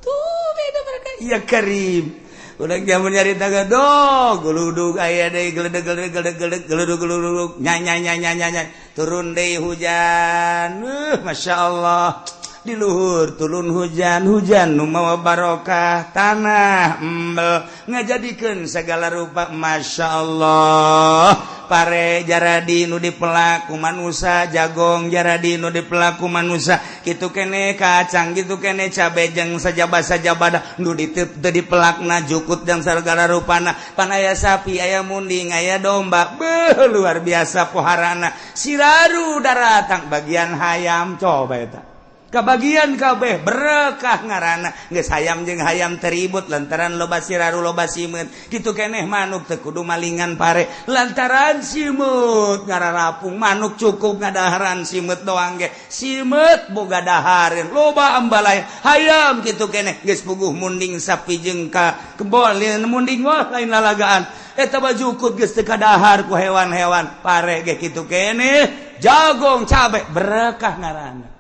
tuh beda berkah ya karim. Udah jamun nyarita gadog geludug aya deui geledeg geledeg geledeg geledeg geludug geludug nyai nyai nyai nyai turun deui hujan. Masya Allah Di luhur turun hujan, hujan nu mawa barokah, tanah embel ngajadikeun segala rupa. Masya Allah, pare jaradi nu dipelak ku manusia, jagong jaradi nu dipelak ku manusia, kitu kene kacang, kitu kene cabe jeung sajaba-sajabada nu ditep teu dipelakna, jukut dan segala rupana. Pan aya sapi, aya munding, aya domba, beuh, luar biasa poharana. Siraru daratang bagian hayam, coba eta kebagian kabeh, berkah ngaranna. Geus hayam jeung hayam teribut lantaran loba siraru, loba simeut. Kitu keneh manuk, teu kudu malingan pare lantaran simeut ngararapung. Manuk cukup ngadaharan simeut doang ge, simeut boga dahareun loba ambalaya. Hayam kitu keneh, geus puguh munding sapi jeung ka kebon munding, wah, lain lalagaan eta bajukut, geus teu kadahar ku hewan-hewan. Pare ge kitu keneh, jagong, cabe, berkah ngaranna.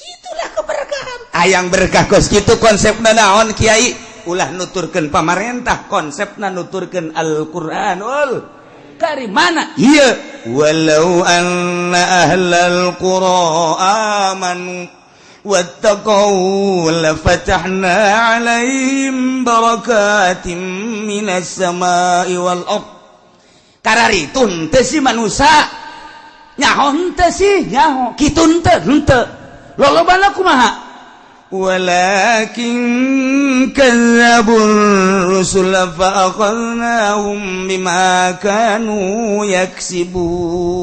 Itulah keberkahan. Hayang berkah kos kitu konsepna naon, Kiai? Ulah nuturkeun pamarentah, konsepna nuturkeun Al-Qur'anul Karim. Mana ieu? Walau anna ahlal qura amanu wattaqau lafatahna alaihim barakatim minas samai wal ard. Kararitu henteu sih manusia? Nyaho henteu sih? Nyaho. Kitu henteu? Henteu. Lolobana kumaha? Walakin kadzdzabur rusul fa akhadnahum bima kanu yaksibun.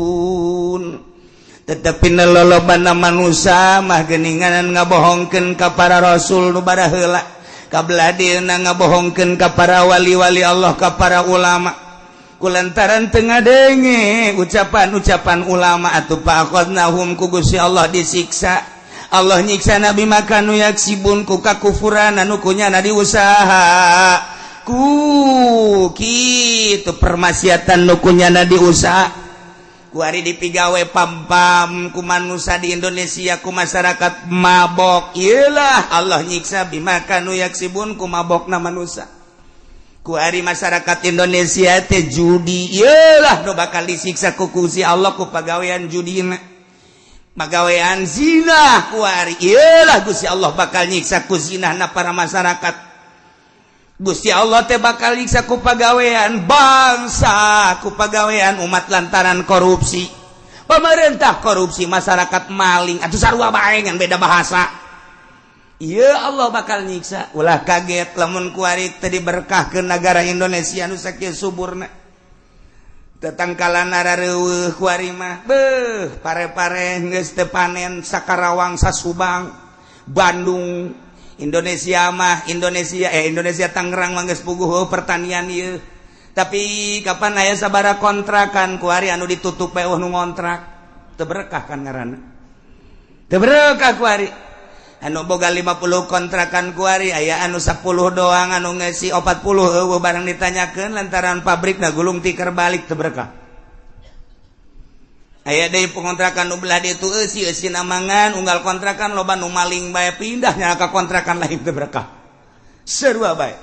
Tetapi lolobana manusia mah geninganan ngabohongkeun ka para rasul nu baraheula, kabeladina ngabohongkeun ka para wali-wali Allah, ka para ulama. Kulantaran teu ngadenge ucapan-ucapan ulama atuh, fa'akhadnahum, ku Gusti Allah disiksa. Allah nyiksa na bima kanu yaksibun, ku kakufuran anu kunyana diusaha, ku kitu permaksiatan nu kunyana diusaha. Kuari dipigawe pam-pam ku manusia di Indonesia, ku masyarakat mabok. Iyalah, Allah nyiksa bima kanu yaksibun, ku mabokna manusia. Kuari masyarakat Indonesia teh judi, iyalah nu bakal disiksa ku Gusti Allah ku pagawean judina. Pagawean zina kuari, iyalah Gusti Allah bakal nyiksa ku zinahna para masyarakat. Gusti Allah teh bakal nyiksa ku pagawean bangsa, ku pagawean umat lantaran korupsi. Pemerintah korupsi, masyarakat maling, atuh sarua bae ngan beda bahasa. Iya, Allah bakal nyiksa. Ulah kaget lamun kuari teu diberkahkeun negara Indonesia nu sakieu suburna. Tetangkalan arareuweuh kuari mah, beuh, pare-pare geus teu panen Sakarawang, Sasubang, Bandung, Indonesia mah, Indonesia, eh, Indonesia Tangerang mah geus puguh pertanian ieu. Tapi kapan aya sabara kontrakan kuari anu ditutup bae nu ngontrak? Teu berkah kan ngaranna. Teu berkah kuari. Anu boga 50 kontrakan kuari aya anu 10 doang, anu ngeusi 40 euweuh barang ditanyakeun lantaran pabrik na gulung tikar balik. Teu berkah. Aya deui pengontrakan nu belah ditu eusi eusi namangan unggal kontrakan loba nu maling bae, pindahnya ka kontrakan lain. Teu berkah. Sarua bae.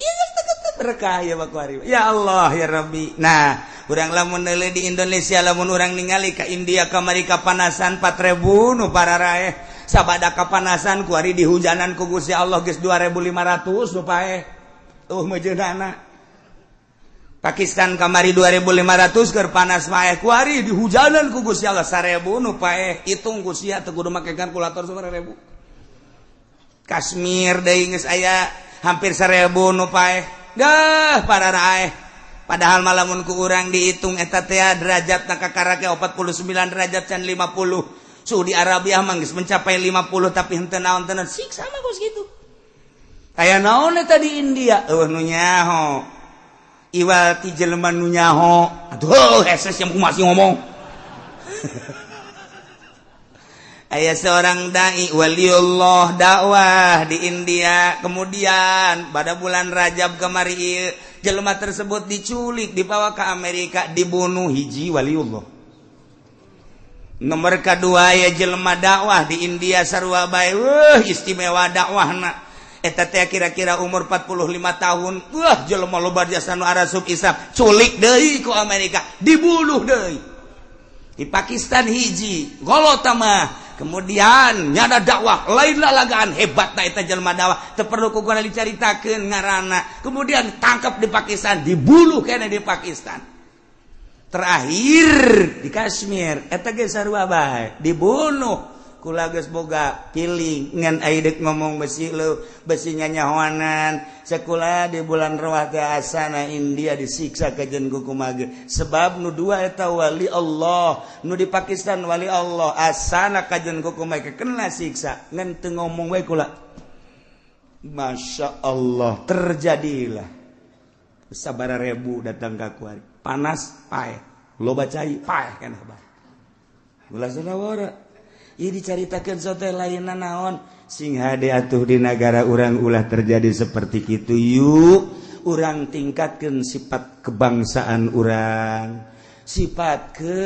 Ieu geus teu berkah ya kuari. Ya Allah, ya Rabbi. Nah, urang lamun neuleuh di Indonesia, lamun urang ningali ka India kamari kapanasan 4000 nu pararaeh sabada kapanasan, kuari dihujanan ku Gusti Allah geus 2500 nu paeh tuh meujeunana. Pakistan kamari 2500 keur panas paeh, kuari dihujanan ku Gusti Allah 1000 nu paeh. Hitung ku sia, teu kudu make kalkulator, 1000. Kashmir deui geus aya hampir 1000 nu paeh dah pararaeh. Padahal malamun ku urang dihitung eta teh derajat na kakarake 49 derajat can 50. Saudi Arabia mah geus mencapai 50, tapi henteu naon tenan, siksa mah kos kitu. Aya naon eta di India? Euweuh nu nyaho. Iwal ti jelema nu nyaho. Aduh, heses yang masih ngomong. Aya seorang dai waliullah dakwah di India, kemudian pada bulan Rajab kemari ieu jelema tersebut diculik, dibawa ke Amerika, dibunuh. Hiji waliullah. Nomor kedua ya jelema dakwah di India sarua bae, wah, istimewa dakwahna. Eta teh kira-kira umur 45 tahun. Wah, jelema loba jasa nu arasup Islam, culik deui ku Amerika, dibunuh deui. Di Pakistan hiji golota mah. Kemudian nyada dakwah lain lalagaan hebat na eta jelema dakwah teu perlu ku kula dicaritakeun ngaranna. Kemudian tangkap di Pakistan, dibunuh kene di Pakistan. Terakhir di Kashmir eta ge sarua bae, dibunuh. Kula geus boga piling ngan ai deuk ngomong besi leu besi nyanyahoanan. Sekolah di bulan Rawah teh asana India disiksa kajen ku kumaha sebab nu dua eta wali Allah, nu di Pakistan wali Allah, asana kajen ku kumaha kena siksa ngan teu ngomong we kula. Masya Allah, terjadilah sabara ribu datang ka kuari, panas paeh, loba cai paeh kana bae. Ulah sanawara. Ieu dicaritakeun sote lainna naon sing hade atuh di nagara urang ulah terjadi seperti kitu. Yuk urang tingkatkeun sifat kebangsaan urang, sifat ke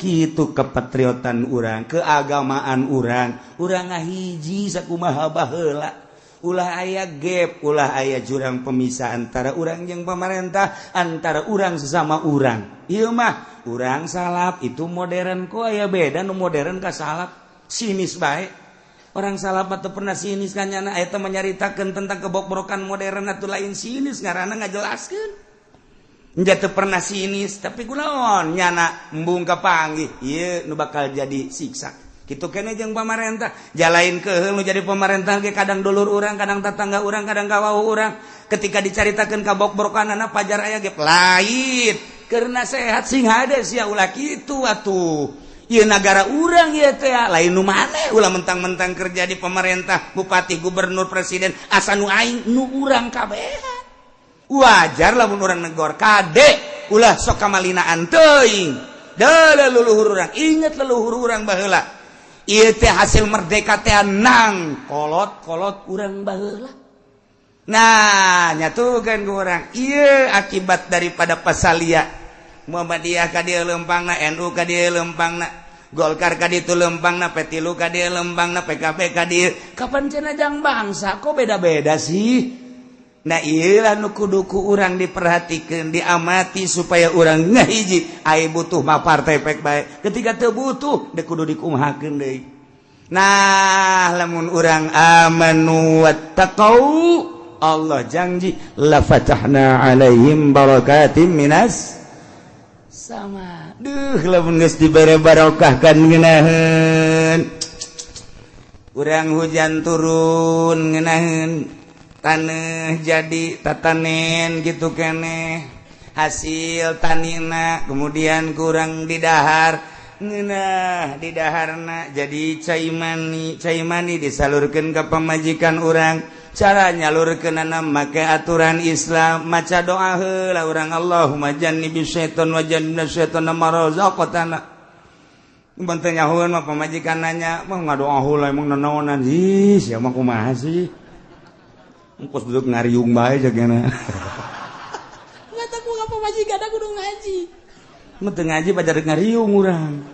kitu kepatriotan urang, keagamaan urang, urang ngahiji sakumaha baheula. Ulah aya gap, ulah aya jurang pemisah antara urang jeung pemerintah, antara urang sesama urang. Ieu mah urang salaf itu modern kok aya beda nu modern ka salaf. Sinis bae. Orang salaf mah teu pernah sinis kan nyana eta menyaritakeun tentang kebokbrokan modern atuh lain sinis ngaranna ngajelaskeun. Nya teu pernah sinis tapi kunaon nyana embung kapanggih ieu nu bakal jadi siksa. Kitu kene jeung pamarentah, jalain keuheul nu jadi pamarentah ge kadang dulur urang, kadang tetangga urang, kadang kawauh urang. Ketika dicaritakeun kabokbrokanana pajar aya ge lain. Keur nasehat sing hade sia ulah kitu atuh. Ieu nagara urang ieu teh lain nu maneh ulah mentang-mentang kerja di pemerintah, bupati, gubernur, presiden asa nu aing nu urang kabehan. Wajar lamun urang negor kade ulah sok kamalinaan teuing. Deuleu leluhur urang, inget leluhur urang baheula. Ieu teh hasil merdeka teh nang kolot-kolot urang baheula. Nah, nyatukeun ku urang ieu akibat daripada pasalia Muhammadiyah ka dieu lempangna, NU ka dieu lempangna, Golkar ka ditu lempangna, P3 ka dieu lempangna, PKB ka dieu. Kapan cenah jang bangsa kok beda-beda sih? Nah ieulah nu kudu ku urang diperhatikeun, diamati supaya urang ngahiji. Ai butuh mah partai pek bae. Ketika teu butuh deuk kudu dikumahakeun deui. Nah, lamun urang amanu wattaqau, Allah janji la fatahna alaihim barakatim minas sama. Duh, lamun geus dibere barokah kan ngeunaheun. Urang hujan turun ngeunaheun, taneuh jadi tatanen gitu keneh. Hasil tanina kemudian kurang didahar ngeunah didaharna jadi cai mani, cai mani disalurkeun ka pamajikan urang. Cara nyalurkeunana make aturan Islam, maca doa heula urang Allahumma jannibis syaiton wa jannibna syaiton ma razaqtana. Mun teu nyahoeun mah pamajikan nanya, mah ngadoa heula emang nanaonan ih sia mah kumaha sih. Engkos duduk ngariung bae jagana. Mata ku ka pamajikan kudu ngaji. Mun teu ngaji pajar ngariung urang.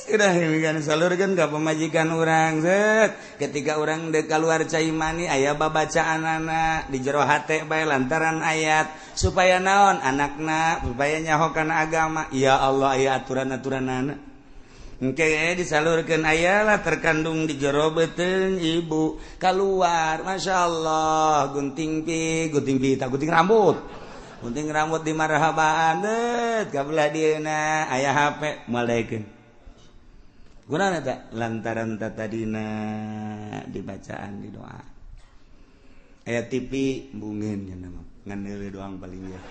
Udah kan salurkeun ka pamajikan urang set. Ketika urang deuk kaluar cai mani aya babacaanana di jero hate bae lantaran ayat supaya naon anakna supaya nyaho kana agama. Ya Allah aya aturan-aturanana. Engke disalurkeun ayalah terkandung di jero beuteung ibu keluar Masya Allah gunting pi gunting pita gunting rambut. Gunting rambut di marhabaan deut kabelah dieuna aya HP moal daekeun. Gunana teh lantaran tadina dibacaan di doa. Aya TV bungin nya mah ngan deuleu doang paling ya.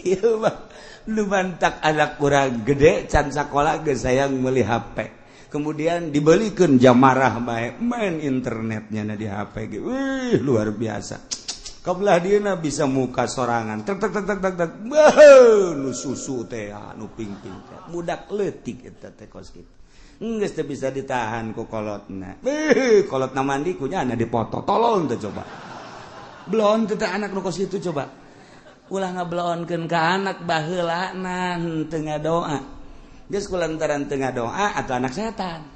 Ieu mah nu mantak anak kurang gede can sakola geus sayang meuli HP. Kemudian dibelikeun jamarah bae main internetnya na di HP ge. Wih luar biasa. Kabelah dieuna bisa muka sorangan. Tek tek tek tek tek tek. Beuh, nu susu teh nu ping-ping teh. Budak leutik eta teh kos kitu. Geus teu bisa ditahan ku kolotna. Beuh, kolotna mandi ku nyana dipoto. Tolong teh coba. Belon teh anak nu kos kitu coba. Ulah ngabelonkeun ka anak baheulana teu ngadoa. Geus kulantaran teu ngadoa atuh anak setan.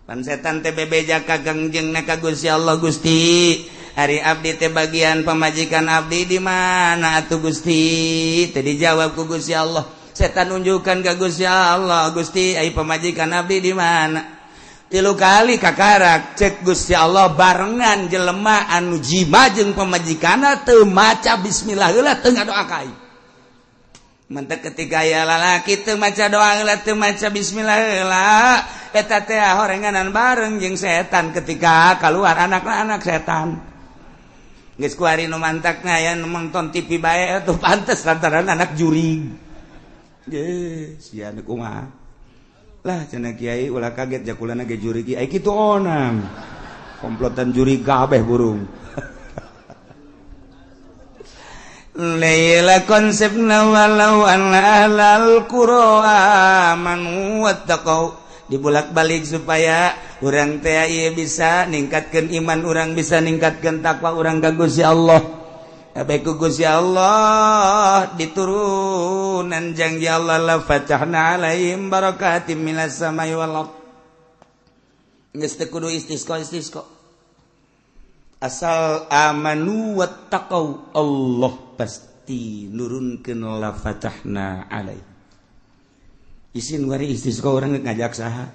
Pan setan teh bebeja ka Kangjengna ka Gusti Allah Gusti. Ari abdi teh bagian pamajikan abdi di mana atuh Gusti? Teu dijawab ku Gusti Allah. Setan nunjukkan ka Gusti Allah, Gusti ai pamajikan abdi di mana? Tilu kali kakarak cek Gusti Allah barengan jelema anu jima jeung pamajikanna teu maca bismillah heula teu ngadoa ka aing. Mentek ketika aya lalaki teu maca doa heula teu maca bismillah heula eta teh horenganan bareng jeung setan ketika keluar anak-anak setan. Geus kuari nu mantakna aya nu nonton TV bae atuh pantes lantaran anak jurig. Ge sia nu kumaha. Lah cenah kiai ulah kaget jakulana ge jurig ai kitu onang. Komplotan jurig kabeh burung. Laila konsepna walau anna ahlal qura amanu wattaqau dibulak-balik supaya urang teh ieu bisa ningkatkeun iman urang bisa ningkatkeun takwa urang ka Gusti Allah. Bae ku Gusti Allah diturunan janji Allah la fatahna alaihim barakatim minas samai wal ard. Geus teu kudu istisqa istisqa. Asal amanu wattaqau Allah pasti nurunkeun la fatahna alaihim. Isin wari istisqa urang geus ngajak saha?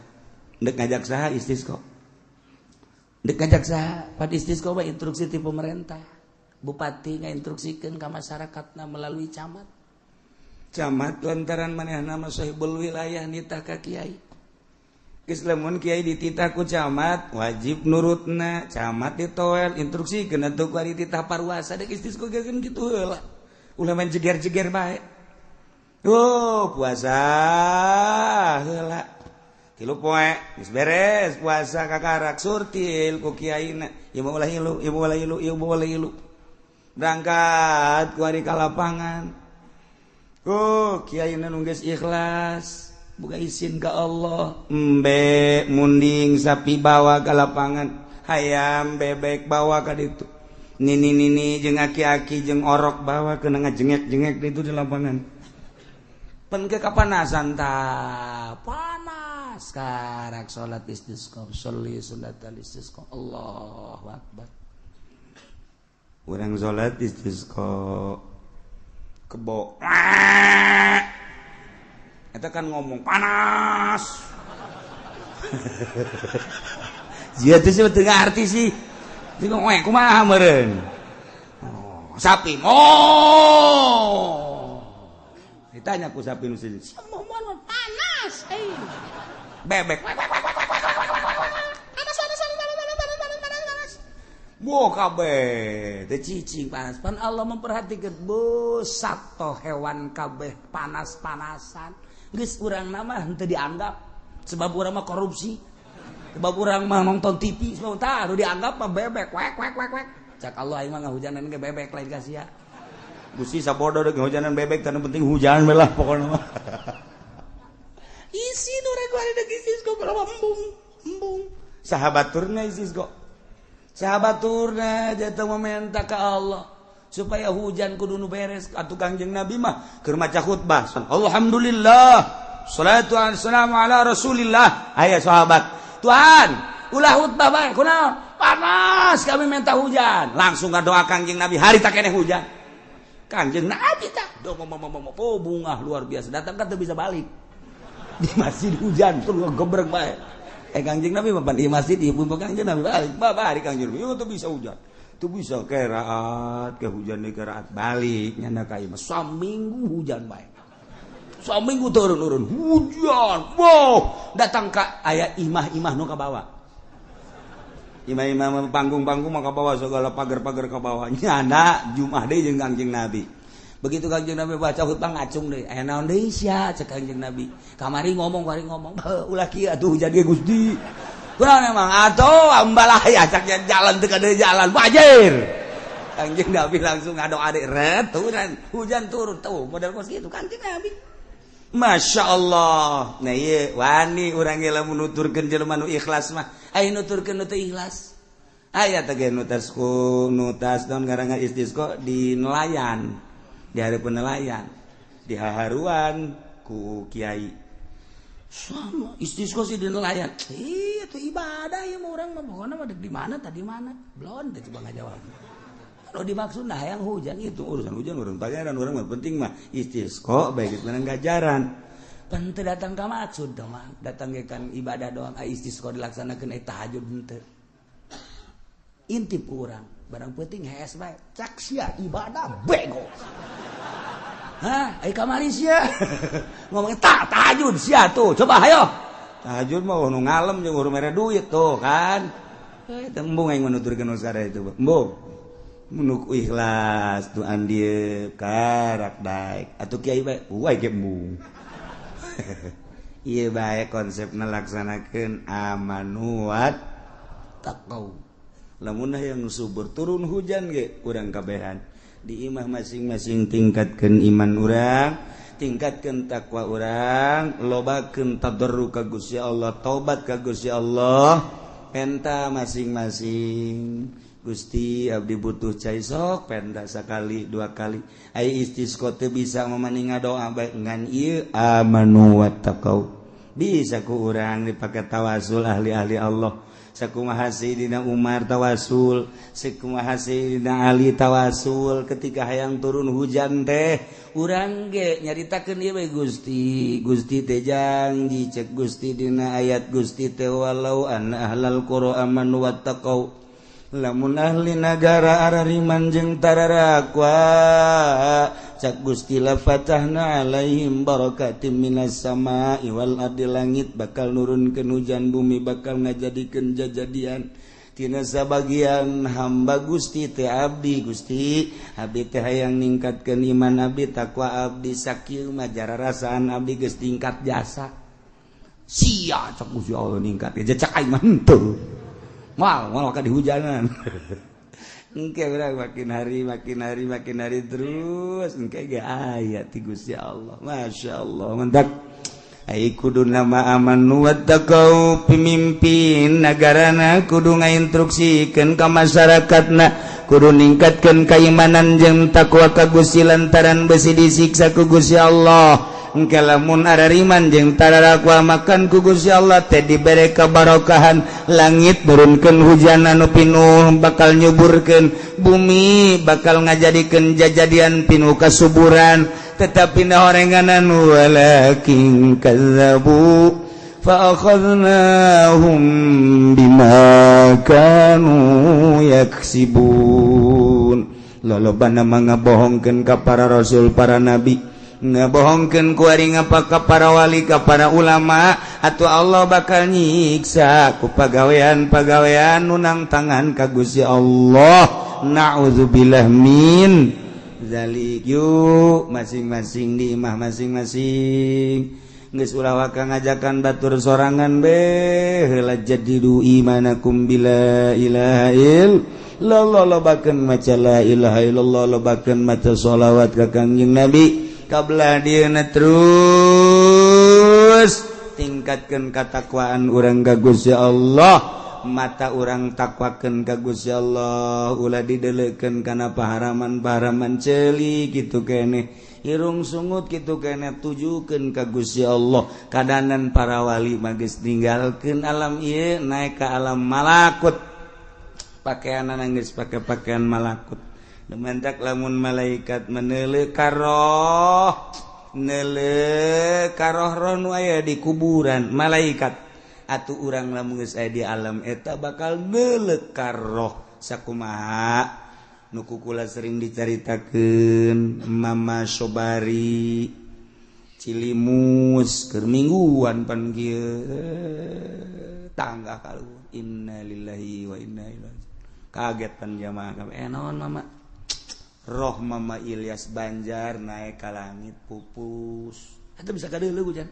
Ndek ngajak saha istisqa? Ndek ngajak saha? Pad istisqa mah instruksi ti pemerintah. Bupati ngainstruksikeun ka masyarakatna melalui camat. Camat lantaran manehna mah sahibul wilayah nitah ka kiai. Geus lamun kiai dititah ku camat wajib nurutna, camat ditoel instruksikeun atuh ku ari titah parwasa dek istisqa ge kitu heula. Ulah main jeger-jeger bae. Oh, puasa heula. Tilu poe geus beres puasa kakarak surtil ku kiaina. Ieu mah ulah ilu, ieu mah ulah ilu, ieu mah ulah ilu. Berangkat ku ari ka lapangan. Oh, kiaina nu geus ikhlas, buka izin ka Allah. Embe munding sapi bawa ka lapangan, hayam bebek bawa ka ditu. Nini-nini jeung aki-aki jeung orok bawa keuna ngajengek-jengek ditu di lapangan. Pen ke kapanasan ta panas karak salat istisqa sholli salat istisqa Allahu akbar. Urang salat istisqa kebo eta kan ngomong panas. Jia teh sih teu ngarti sih. Jeung we kumaha meureun. Oh, sapi mo. Ditanya ku sapi nu siji. Panas euy. Bebek. Panas panas panas panas panas panas panas. Bo kabeh teu cicing panas. Pan Allah memperhatikan bo sato hewan kabeh panas-panasan. Geus urang mah henteu dianggap sebab urang mah korupsi. Sebab urang mah nonton TV, sebab tah nu dianggap mah bebek wek wek wek wek. Cak Allah aing mah ngahujanan ge bebek lain ka sia. Gusti sabodo deuk hujanan bebek tanu penting hujan we lah pokona mah. Isi nu rek ari deuk istisqa berapa embung embung. Sahabat turna istisqa. Sahabat turna jatuh meminta ka Allah supaya hujan kudu nu beres atuh Kangjeng Nabi mah keur maca khutbah. Alhamdulillah salatu wassalamu ala Rasulillah. Aya sahabat, Tuhan, ulah khutbah bae kunaon? Panas kami minta hujan. Langsung ngadoa Kangjeng Nabi hari tak keneh hujan. Kangjeng Nabi tak do oh bungah luar biasa datang kan teu bisa balik. Di masjid hujan tur ngegebrek bae. Kangjeng Nabi mah di masjid ieu pun Kangjeng Nabi balik. Bapak hari Kangjeng Nabi teu bisa hujan. Teu bisa keraat ke hujan deui keraat balik nyana ka ieu mah saminggu hujan bae. Saminggu turun-turun hujan. Wow, datang ka aya imah-imah nu ka bawah. Imah-imah panggung-panggung mah ka bawah segala pagar-pagar ka bawah. Nyana Jumat deui jeung Kangjeng Nabi. Begitu Kangjeng Nabi baca khutbah ngacung deui. Aya naon deui sia cek Kangjeng Nabi. Kamari ngomong kamari ngomong. Ulah kieu atuh hujan ge Gusti. Kunaon emang atuh ambalaya cak jalan teu kada jalan wajir. Kangjeng Nabi langsung ngadoa deui ret turun hujan turun tuh model kos kitu Kangjeng Nabi. Masya Allah. Nah ieu wani urang ge lamun nuturkeun jelema nu ikhlas mah. Aya nuturkeun nu teu ikhlas. Aya teh ge nutas ku nutas naon ngaranna istisqa di nelayan. Di hareupeun nelayan. Di haharuan ku kiai. Sama istisqa sih di nelayan. Iya itu ibadah ya mau orang mah pokoknya mah di mana tadi mana. Belum teh coba ngajawab. Kalau dimaksud nah yang hujan itu urusan hujan urang pangeran urang mah penting mah istisqa baik menang gajaran. Pan teu datang ka maksud teh mah datang ge kan ibadah doang ai istisqa dilaksanakeun ai tahajud henteu. Intip urang barang penting hees bae cak sia ibadah bego. Hah, ai kamari sia. Ngomong tak tahajud sia tuh. Coba ayo. Tahajud mah nu ngalem jeung urang mere duit tuh kan. Eh teu embung aing menuturkeun usara itu. Embung. Menuk ikhlas tuh andieu karak daek. Atuh kiai bae, uai ge embung. Ieu bae konsepna laksanakeun amanu wat taqau. Lamun hayang subur turun hujan ge urang kabehan. Di imah masing-masing tingkatkan iman urang, tingkatkan takwa urang, lobakeun tadarru ka Gusti Allah, taubat ka Gusti Allah, penta masing-masing. Gusti abdi butuh cai sok penta sakali dua kali. Ai istisqa teu bisa mamaning ngadoa bae ngan ieu amanu wattaqau. Bisa ku urang dipake tawasul ahli-ahli Allah. Sakumaha Sayyidina Umar tawasul, sakumaha Sayyidina Ali tawasul ketika hayang turun hujan teh urang ge nyaritakeun ieu we Gusti, Gusti teh janji cek Gusti dina ayat Gusti teh walau anna ahlal qura amanu wattaqau lamun ahli nagara arariman jeung tararakwa cak Gusti la fatahna alaihim barakatim minas sama'i wal ardi langit bakal nurunkeun hujan bumi bakal ngajadikeun jajadian tina sabagian hamba Gusti teh abdi Gusti abdi teh hayang ningkatkeun iman abdi takwa abdi sakieu mah jararasaan abdi geus tingkat jasa sia cak Gusti Allah ningkat cak aing mah henteu mal mal ka dihujanan. Engke urang makin hari makin hari makin hari terus engke ge aya ti Gusti Allah. Masya Allah mentak ai kudu nama amanu wattaqau pemimpin nagarana kudu ngainstruksikeun ka masyarakatna kudu ningkatkeun kaimanan jeung takwa ka Gusti lantaran besi disiksa ku Gusti Allah. Engke lamun arariman jeung tararakwa makan ku Gusti Allah teh dibere kabarokahan langit nurunkeun hujan anu pinuh bakal nyuburkeun bumi bakal ngajadikeun jajadian pinuh kasuburan tetapi nahorenganan walakin kazzabu fa akhadnahum bima kanu yaksibun. Lolobana mangabohongkeun ka para rasul para nabi ngabohongkeun ku ari ngapa ka para wali ka para ulama atuh Allah bakal nyiksa ku pagawean-pagawean nu nang tangan ka Gusti Allah. Na'udzubillah min zalik. Yuk masing-masing di imah masing-masing geus ulah waka ngajakan batur sorangan be heula jadidu imanakum bila ilaha illallah lobakeun maca la ilaha illallah lobakeun maca sholawat ka Kangjeng Nabi kabla dieuna terus tingkatkeun katakwaan urang ka Gusti Allah mata urang takwakeun ka Gusti Allah ulah dideleukeun kana paharaman-paharaman ceuli kitu keneh irung sungut kitu keneh tujukeun ka Gusti Allah kadanan para wali mah geus ninggalkeun alam ieu naik ka alam malakut pakaianana geus pake pakaian malakut. Mentak lamun malaikat meneuleuh karoh neuleuh karoh roh nu aya di kuburan malaikat atuh urang lamun geus aya di alam eta bakal neuleuh karoh sakumaha nu kukula sering dicaritakeun Mama Sobari Cilimus keur mingguan pan kieu tangga kaluhur innalillahi wa inna ilaihi kaget pan jamaah kabeh naon mama roh Mama Ilyas Banjar naik ka langit pupus. Eta bisa kadeuleu hujan.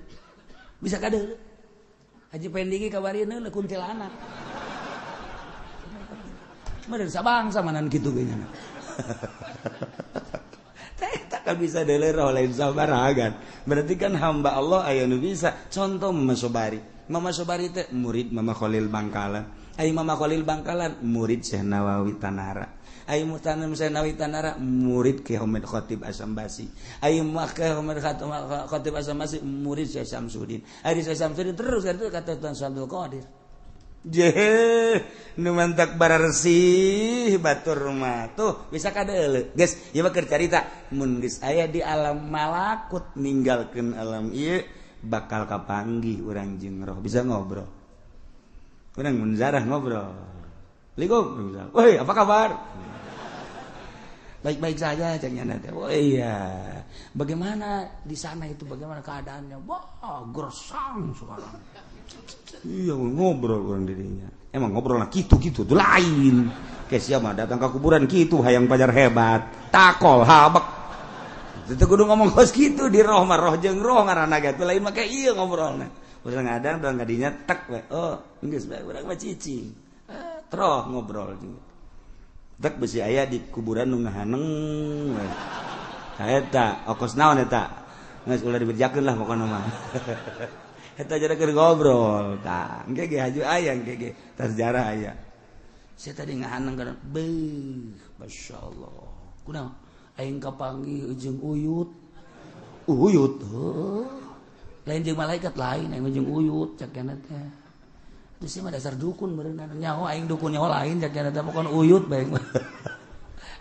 Bisa kadeuleu. Haji Pendingi kabarieun heula kuntilanak. Meureun sabangsa manan kitu ge nya. Teh tak bisa deuleu roh lain sabaragan. Berarti kan hamba Allah aya nu bisa. Contoh Mama Sobari. Mama Sobari teh murid Mama Khalil Bangkalan. Ai Mama Khalil Bangkalan murid Syekh Nawawi Tanara. Ai mutanam Senawi Tanara murid Ki Hamid Khatib Asambasi. Ai Ki Hamid Khatib Asambasi murid Syekh Samsudin. Ai Syekh Samsudin terus itu kata Tuan Abdul Qadir. Jeh, nu mantak bararsih batur mah. Tuh bisa kadeuleu. Geus, ieu mah keur carita mun geus aya di alam malakut ninggalkeun alam ieu bakal kapanggih urang jeung roh bisa ngobrol. Urang mun zarah ngobrol. Assalamualaikum. Woi, apa kabar? Baik-baik saja cek nyana teh. Oh iya. Bagaimana di sana itu bagaimana keadaannya? Wah, gersang sekarang. Iya ngobrol orang dirinya. Emang ngobrol lah gitu-gitu tuh lain. Kayak siapa datang ke kuburan gitu hayang pajar hebat. Takol habek. Itu kudu ngomong kos gitu di roh mah roh jeung roh ngaranna ge lain mah kayak ieu ngobrolna. Urang ngadang urang kadinya tek we. Oh, geus bae urang mah cicing. Troh ngobrol jeung. Tek besi aya di kuburan nu ngahaneng we. Eta okos naon eta? Geus ulah diberjakeun lah pokona mah. Eta jadi keur ngobrol tah engke ge haju aya engke ge tah sejarah aya. Saya tadi ngahaneng kana beuh masyaallah. Kunaon aing kapanggih jeung uyut. Uyut heuh. Lain jeung malaikat lain aing jeung uyut cak kana teh. Atuh sia mah dasar dukun beureunan nyaho aing dukun nyaho lain cak kana teh pokon uyut bae.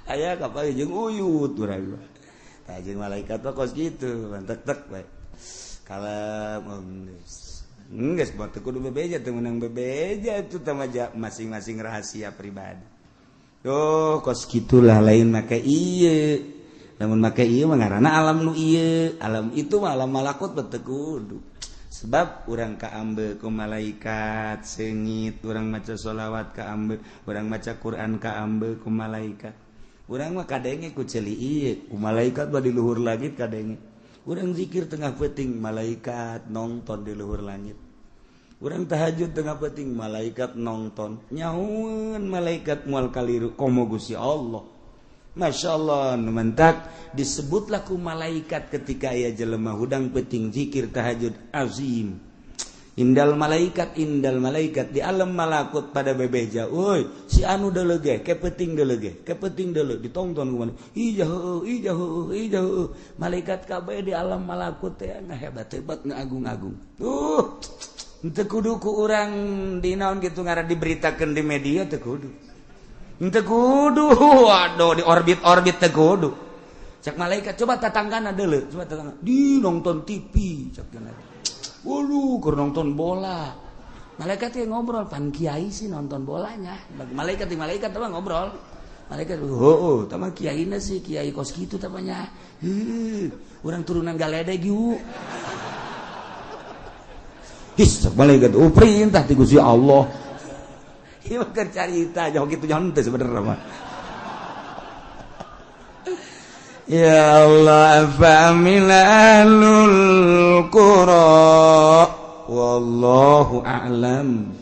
Aya kapanggih jeung uyut urang. Tah jeung malaikat mah kos kitu tek-tek bae. Kalau geus buat kudu bebeja teu meunang bebeja itu teh masing-masing rahasia pribadi. Tuh kos kitulah lain make ieu. Lamun make ieu mah ngaranna alam nu ieu, alam itu mah alam malakut teu kudu. Sebab urang kaambe ku malaikat seungit, urang maca sholawat kaambe, urang maca Quran kaambe ku malaikat. Urang mah kadenge ku ceuli ieu, ku malaikat mah di luhur langit kadenge. Urang zikir tengah peuting malaikat nonton di luhur langit. Urang tahajud tengah peuting malaikat nonton. Nyahueun malaikat moal kaliru komo Gusti Allah. Masya Allah nu mentak disebutlah ku malaikat ketika aya jelema hudang peuting zikir tahajud azim. Indal malaikat di alam malakut pada bebeja. Woi, si anu deuleu ge, ke peuting deuleu ge, ke peuting deuleu ditonton ku mana. Ija heueuh, ija heueuh, ija heueuh. Malaikat kabeh di alam malakut teh ngahebat-hebat ngaagung-agung. Tuh, henteu kudu ku urang di naon kitu ngaran diberitakeun di media teu kudu. Henteu kudu, waduh di orbit-orbit teu kudu. Cek malaikat coba tatanggana deuleu, coba tatangga. Di nonton TV cek cenah. Waduh, keur nonton bola. Malaikat yang ngobrol, pan kiai sih nonton bolanya. Malaikat di malaikat apa ngobrol. Malaikat, oh, tama kiaina sih, kiai kos kitu tamanya. Heuh, urang turunan galedeg yuk. His, malaikat, oh perintah ti Gusti Allah. Ieu mah keur carita, jauh kitu jauh teh sebenarnya mah. Ya Allah, famil ahlul qura wallahu a'lam.